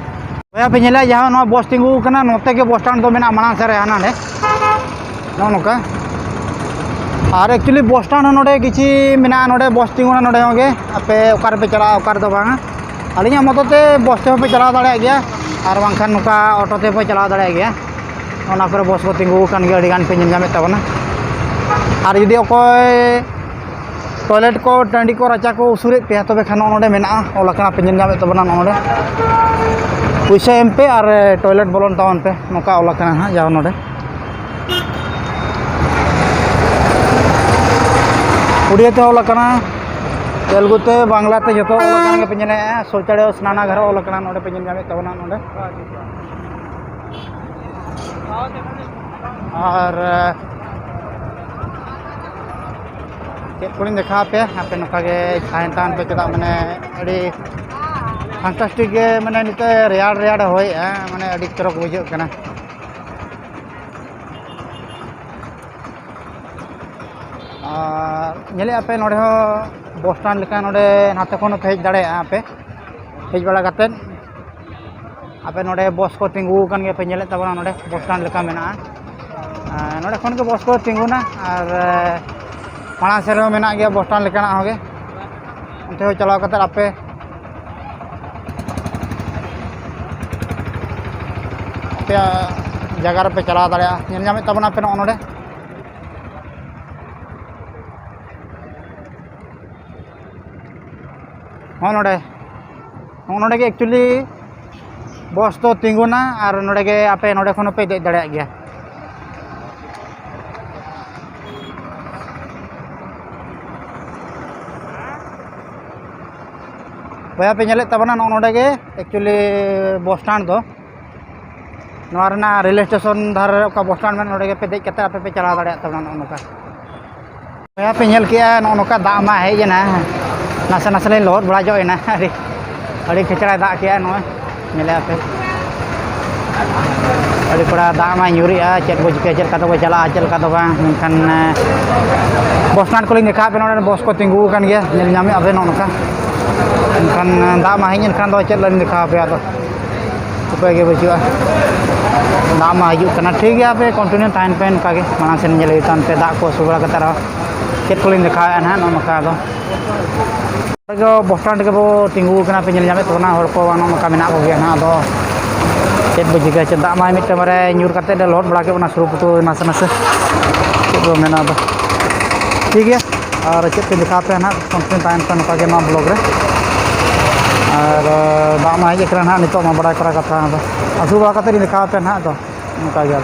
ᱵᱚᱭᱦᱟ ᱯᱮ ᱧᱮᱞᱮᱫ, ᱡᱟᱦᱟᱸ ᱱᱚᱣᱟ ᱵᱚᱥ ᱛᱤᱸᱜᱩ ᱠᱟᱱᱟ, ᱱᱚᱛᱮ ᱜᱮ ᱵᱚᱥ ᱥᱴᱮᱱᱰ ᱫᱚ ᱢᱮᱱᱟᱜᱼᱟ ᱢᱟᱲᱟᱝ ᱥᱮᱫ ᱨᱮ, ᱦᱟᱱᱟ ᱱᱚᱰᱮ, ᱱᱚᱜᱼᱚ ᱱᱚᱝᱠᱟ᱾ ᱟᱨ actually ᱵᱚᱥ ᱥᱴᱮᱱᱰ ᱦᱚᱸ ᱱᱚᱰᱮ ᱠᱤᱪᱷᱤ ᱢᱮᱱᱟᱜᱼᱟ, ᱱᱚᱰᱮ ᱵᱚᱥ ᱛᱤᱸᱜᱩᱱᱟ ᱱᱚᱰᱮ ᱦᱚᱸ ᱜᱮ᱾ ᱟᱯᱮ ᱚᱠᱟ ᱨᱮᱯᱮ ᱪᱟᱞᱟᱜᱼᱟ, ᱚᱠᱟ ᱨᱮᱫᱚ ᱵᱟᱝᱟ, ᱟᱹᱞᱤᱧᱟᱜ ᱢᱚᱛᱚ ᱛᱮ ᱵᱚᱥ ᱛᱮᱦᱚᱸ ᱯᱮ ᱪᱟᱞᱟᱣ ᱫᱟᱲᱮᱭᱟᱜ ᱜᱮᱭᱟ, ᱟᱨ ᱵᱟᱝᱠᱷᱟᱱ ᱱᱚᱝᱠᱟ ᱚᱴᱳ ᱛᱮᱦᱚᱸ ᱯᱮ ᱪᱟᱞᱟᱣ ᱫᱟᱲᱮᱭᱟᱜ ᱜᱮᱭᱟ᱾ ᱚᱱᱟ ᱠᱚᱨᱮ ᱵᱚᱥ ᱠᱚ ᱛᱤᱸᱜᱩ ᱟᱠᱟᱱ ᱜᱮᱭᱟ, ᱟᱹᱰᱤ ᱜᱟᱱ ᱯᱮ ᱧᱮᱞ ᱧᱟᱢᱮᱫ ᱛᱟᱵᱚᱱᱟ᱾ ᱟᱨ ᱡᱩᱫᱤ ᱚᱠᱚᱭ ᱴᱚᱭᱞᱮᱴ ᱠᱚ, ᱴᱟᱺᱰᱤ ᱠᱚ, ᱨᱟᱪᱟ ᱠᱚ ᱩᱥᱩᱨᱮᱫ ᱯᱮᱭᱟ, ᱛᱚᱵᱮ ᱠᱷᱟᱱ ᱱᱚᱜᱼᱚ ᱱᱚᱰᱮ ᱢᱮᱱᱟᱜᱼᱟ, ᱚᱞ ᱟᱠᱟᱱᱟ, ᱯᱮ ᱧᱮᱞ ᱧᱟᱢᱮᱫ ᱛᱟᱵᱚᱱᱟ ᱱᱚᱜᱼᱚ ᱱᱚᱰᱮ᱾ ᱯᱩᱭᱥᱟᱹ ᱮᱢ ᱯᱮ ᱟᱨ ᱴᱚᱭᱞᱮᱴ ᱵᱚᱞᱚᱱ ᱛᱟᱵᱚᱱ ᱯᱮ, ᱱᱚᱝᱠᱟ ᱚᱞ ᱟᱠᱟᱱᱟ ᱦᱟᱸᱜ, ᱡᱟᱦᱟᱸ ᱱᱚᱰᱮ ᱩᱲᱤᱭᱟ ᱛᱮ ᱚᱞ ᱟᱠᱟᱱᱟ, ᱛᱮᱞᱜᱩ ᱛᱮ, ᱵᱟᱝᱞᱟ ᱛᱮ, ᱡᱚᱛᱚ ᱚᱞ ᱟᱠᱟᱱ ᱜᱮᱯᱮ ᱧᱮᱞᱮᱫᱼᱟ᱾ ᱥᱳᱪᱟᱲᱭᱚ ᱥᱱᱟᱱᱟᱜᱟᱨ ᱚᱞ ᱟᱠᱟᱱᱟ, ᱱᱚᱰᱮ ᱯᱮ ᱧᱮᱞ ᱧᱟᱢᱮᱫ ᱛᱟᱵᱚᱱᱟ ᱱᱚᱰᱮ᱾ ᱟᱨ ᱪᱮᱫ ᱠᱚᱞᱤᱧ ᱫᱮᱠᱷᱟᱣ ᱟᱯᱮᱭᱟ, ᱟᱯᱮ ᱱᱚᱝᱠᱟ ᱜᱮ ᱛᱟᱦᱮᱱ ᱛᱟᱦᱮᱱ ᱯᱮ, ᱪᱮᱫᱟᱜ ᱢᱟᱱᱮ ᱟᱹᱰᱤ ᱯᱷᱟᱱᱴᱟᱥᱴᱤᱠ ᱜᱮ, ᱢᱟᱱᱮ ᱱᱤᱛᱚᱜ ᱨᱮᱭᱟᱲ ᱨᱮᱭᱟᱲ ᱦᱚᱭᱮᱜᱼᱟ, ᱢᱟᱱᱮ ᱟᱹᱰᱤ ᱪᱚᱨᱚᱠ ᱵᱩᱡᱷᱟᱹᱜ ᱠᱟᱱᱟ᱾ ᱟᱨ ᱧᱮᱞᱮᱫᱼᱟ ᱯᱮ ᱱᱚᱰᱮ ᱦᱚᱸ ᱵᱚᱥ ᱥᱴᱮᱱᱰ ᱞᱮᱠᱟ, ᱱᱚᱰᱮ ᱱᱟᱛᱮ ᱠᱷᱚᱱ ᱦᱚᱸᱯᱮ ᱦᱮᱡ ᱫᱟᱲᱮᱭᱟᱜᱼᱟ, ᱟᱯᱮ ᱦᱮᱡ ᱵᱟᱲᱟ ᱠᱟᱛᱮᱫ ᱟᱯᱮ ᱱᱚᱰᱮ ᱵᱚᱥ ᱠᱚ ᱛᱤᱸᱜᱩ ᱟᱠᱟᱱ ᱜᱮᱭᱟ, ᱯᱮ ᱧᱮᱞᱮᱫ ᱛᱟᱵᱚᱱᱟ ᱱᱚᱰᱮ ᱵᱚᱥ ᱥᱴᱮᱱᱰ ᱞᱮᱠᱟ ᱢᱮᱱᱟᱜᱼᱟ᱾ ᱟᱨ ᱱᱚᱰᱮ ᱠᱷᱚᱱ ᱜᱮ ᱵᱚᱥ ᱠᱚ ᱛᱤᱸᱜᱩᱱᱟ ᱟᱨ ᱢᱟᱲᱟᱝ ᱥᱮᱫ ᱨᱮᱦᱚᱸ ᱢᱮᱱᱟᱜ ᱜᱮᱭᱟ ᱵᱚᱥ ᱥᱴᱮᱱᱰ ᱞᱮᱠᱟᱱᱟᱜ ᱦᱚᱸ ᱜᱮ᱾ ᱚᱱᱛᱮ ᱦᱚᱸ ᱪᱟᱞᱟᱣ ᱠᱟᱛᱮᱫ ᱟᱯᱮ ᱟᱯᱮᱭᱟᱜ ᱡᱟᱭᱜᱟ ᱨᱮᱯᱮ ᱪᱟᱞᱟᱣ ᱫᱟᱲᱮᱭᱟᱜᱼᱟ᱾ ᱧᱮᱞ ᱧᱟᱢᱮᱫ ᱛᱟᱵᱚᱱᱟ ᱯᱮ ᱱᱚᱜᱼᱚ ᱱᱚᱰᱮ, ᱦᱚᱸ ᱱᱚᱰᱮ, ᱦᱚᱸ ᱱᱚᱰᱮ ᱜᱮ actually ᱵᱚᱥ ᱫᱚ ᱛᱤᱸᱜᱩᱱᱟ ᱟᱨ ᱱᱚᱰᱮ ᱜᱮ ᱟᱯᱮ ᱱᱚᱰᱮ ᱠᱷᱚᱱ ᱦᱚᱸᱯᱮ ᱫᱮᱡ ᱫᱟᱲᱮᱭᱟᱜ ᱜᱮᱭᱟ᱾ ᱵᱚᱭᱦᱟ ᱯᱮ ᱧᱮᱞᱮᱫ ᱛᱟᱵᱚᱱᱟ, ᱱᱚᱜᱼᱚ ᱱᱚᱰᱮ ᱜᱮ actually ᱵᱚᱥ ᱥᱴᱮᱱᱰ ᱫᱚ᱾ ᱱᱚᱣᱟ ᱨᱮᱱᱟᱜ ᱨᱮᱞ ᱥᱴᱮᱥᱚᱱ ᱫᱷᱟᱨᱮ ᱨᱮ ᱚᱠᱟ ᱵᱚᱥ ᱥᱴᱮᱱᱰ ᱢᱮᱱᱟᱜᱼᱟ, ᱱᱚᱰᱮ ᱜᱮ ᱯᱮ ᱫᱮᱡ ᱠᱟᱛᱮ ᱟᱯᱮ ᱯᱮ ᱪᱟᱞᱟᱣ ᱫᱟᱲᱮᱭᱟᱜ ᱛᱟᱵᱚᱱᱟ ᱱᱚᱜᱼᱚ ᱱᱚᱝᱠᱟ᱾ ᱵᱚᱭᱦᱟ ᱯᱮ ᱧᱮᱞ ᱠᱮᱜᱼᱟ, ᱱᱚᱜᱼᱚ ᱱᱚᱝᱠᱟ ᱫᱟᱜ ᱢᱟ ᱦᱮᱡ ᱮᱱᱟ, ᱱᱟᱥᱮ ᱱᱟᱥᱮ ᱞᱤᱧ ᱞᱚᱦᱚᱫ ᱵᱟᱲᱟ ᱧᱚᱜ ᱮᱱᱟ, ᱟᱹᱰᱤ, ᱟᱹᱰᱤ ᱠᱷᱮᱪᱲᱟᱭ ᱫᱟᱜ ᱠᱮᱜᱼᱟ ᱱᱚᱜᱼᱚᱭ, ᱧᱮᱞᱮᱜᱼᱟ ᱯᱮ᱾ ᱟᱹᱰᱤ ᱠᱚᱲᱟ, ᱫᱟᱜ ᱢᱟᱭ ᱧᱩᱨᱮᱜᱼᱟ, ᱪᱮᱫ ᱵᱚ ᱪᱤᱠᱟᱹᱭᱟ, ᱪᱮᱫ ᱞᱮᱠᱟ ᱛᱮᱵᱚ ᱪᱟᱞᱟᱜᱼᱟ, ᱪᱮᱫ ᱞᱮᱠᱟ ᱫᱚ ᱵᱟᱝ᱾ ᱢᱮᱱᱠᱷᱟᱱ ᱵᱚᱥ ᱥᱴᱮᱱᱰ ᱠᱚᱞᱤᱧ ᱫᱮᱠᱷᱟᱣ ᱟᱯᱮ, ᱱᱚᱰᱮ ᱵᱚᱥ ᱠᱚ ᱛᱤᱸᱜᱩ ᱟᱠᱟᱱ ᱜᱮᱭᱟ, ᱧᱮᱞ ᱧᱟᱢᱮᱫ ᱟᱯᱮ ᱱᱚᱜᱼᱚ ᱱᱚᱝᱠᱟ᱾ ᱢᱮᱱᱠᱷᱟᱱ ᱫᱟᱜ ᱢᱟ ᱦᱮᱡ ᱮᱱ ᱠᱷᱟᱱ ᱫᱚ ᱪᱮᱫ ᱞᱤᱧ ᱫᱮᱠᱷᱟᱣ ᱟᱯᱮᱭᱟ ᱟᱫᱚ᱾ ᱩᱯᱟᱹᱭ ᱜᱮ ᱵᱟᱹᱪᱩᱜᱼᱟ᱾ ᱫᱟᱜ ᱢᱟ ᱦᱤᱡᱩᱜ ᱠᱟᱱᱟ᱾ ᱴᱷᱤᱠ ᱜᱮᱭᱟ, ᱟᱯᱮ ᱠᱚᱱᱴᱤᱱᱤᱭᱩ ᱛᱟᱦᱮᱱ ᱯᱮ ᱱᱚᱝᱠᱟ ᱜᱮ᱾ ᱢᱟᱲᱟᱝ ᱥᱮᱱ ᱧᱮᱞ ᱦᱩᱭᱩᱜ ᱛᱟᱦᱮᱱ ᱯᱮ, ᱫᱟᱜ ᱠᱚ ᱟᱹᱥᱩᱲ ᱵᱟᱲᱟ ᱠᱟᱛᱮ ᱟᱨᱦᱚᱸ ᱪᱮᱫ ᱠᱚᱞᱤᱧ ᱫᱮᱠᱷᱟᱣᱮᱫᱼᱟ ᱱᱟᱦᱟᱜ ᱱᱚᱜᱼᱚ ᱱᱚᱝᱠᱟ ᱫᱚ᱾ ᱱᱚᱜᱼᱚᱭ ᱵᱚᱥ ᱥᱴᱮᱱᱰ ᱨᱮᱜᱮ ᱵᱚ ᱛᱤᱸᱜᱩ ᱟᱠᱟᱱᱟ, ᱯᱮ ᱧᱮᱞ ᱧᱟᱢᱮᱫ ᱛᱟᱵᱚᱱᱟ, ᱦᱚᱲ ᱠᱚ ᱵᱟᱝ ᱱᱚᱜᱼᱚ ᱱᱚᱝᱠᱟ ᱢᱮᱱᱟᱜ ᱠᱚᱜᱮᱭᱟ ᱱᱟᱦᱟᱜ᱾ ᱟᱫᱚ ᱪᱮᱫ ᱵᱚ ᱪᱤᱠᱟᱹᱭᱟ, ᱪᱮᱫ ᱫᱟᱜ ᱢᱟ ᱢᱤᱫᱴᱮᱱ ᱵᱟᱨᱭᱟ ᱧᱩᱨ ᱠᱟᱛᱮᱫ ᱞᱮ ᱞᱚᱦᱚᱫ ᱵᱟᱲᱟ ᱠᱮᱫ ᱵᱚᱱᱟ ᱥᱩᱨᱩ ᱯᱩᱛᱩ ᱱᱟᱥᱮ ᱱᱟᱥᱮ᱾ ᱪᱮᱫ ᱵᱚ ᱢᱮᱱᱟ ᱟᱫᱚ᱾ ᱴᱷᱤᱠ ᱜᱮᱭᱟ, ᱟᱨ ᱪᱮᱫ ᱯᱮ ᱫᱮᱠᱷᱟᱣ ᱯᱮᱭᱟ ᱱᱟᱦᱟᱜ, ᱠᱚᱱᱴᱤᱱᱤᱭᱩ ᱛᱟᱦᱮᱱ ᱯᱮ ᱱᱚᱝᱠᱟ ᱜᱮ ᱱᱚᱣᱟ ᱵᱞᱚᱜ ᱨᱮ᱾ ᱟᱨ ᱫᱟᱜ ᱢᱟ ᱦᱮᱡ ᱟᱠᱟᱱᱟ ᱱᱟᱦᱟᱜ, ᱱᱤᱛᱚᱜ ᱢᱟ ᱵᱟᱲᱟᱭ ᱠᱚᱨᱟ ᱠᱟᱛᱷᱟ ᱟᱫᱚ᱾ ᱟᱹᱥᱩᱲ ᱵᱟᱲᱟ ᱠᱟᱛᱮᱫ ᱞᱤᱧ ᱫᱮᱠᱷᱟᱣ ᱟᱯᱮᱭᱟ ᱱᱟᱦᱟᱜ ᱟᱫᱚ᱾ ᱚᱱᱠᱟ ᱜᱮ᱾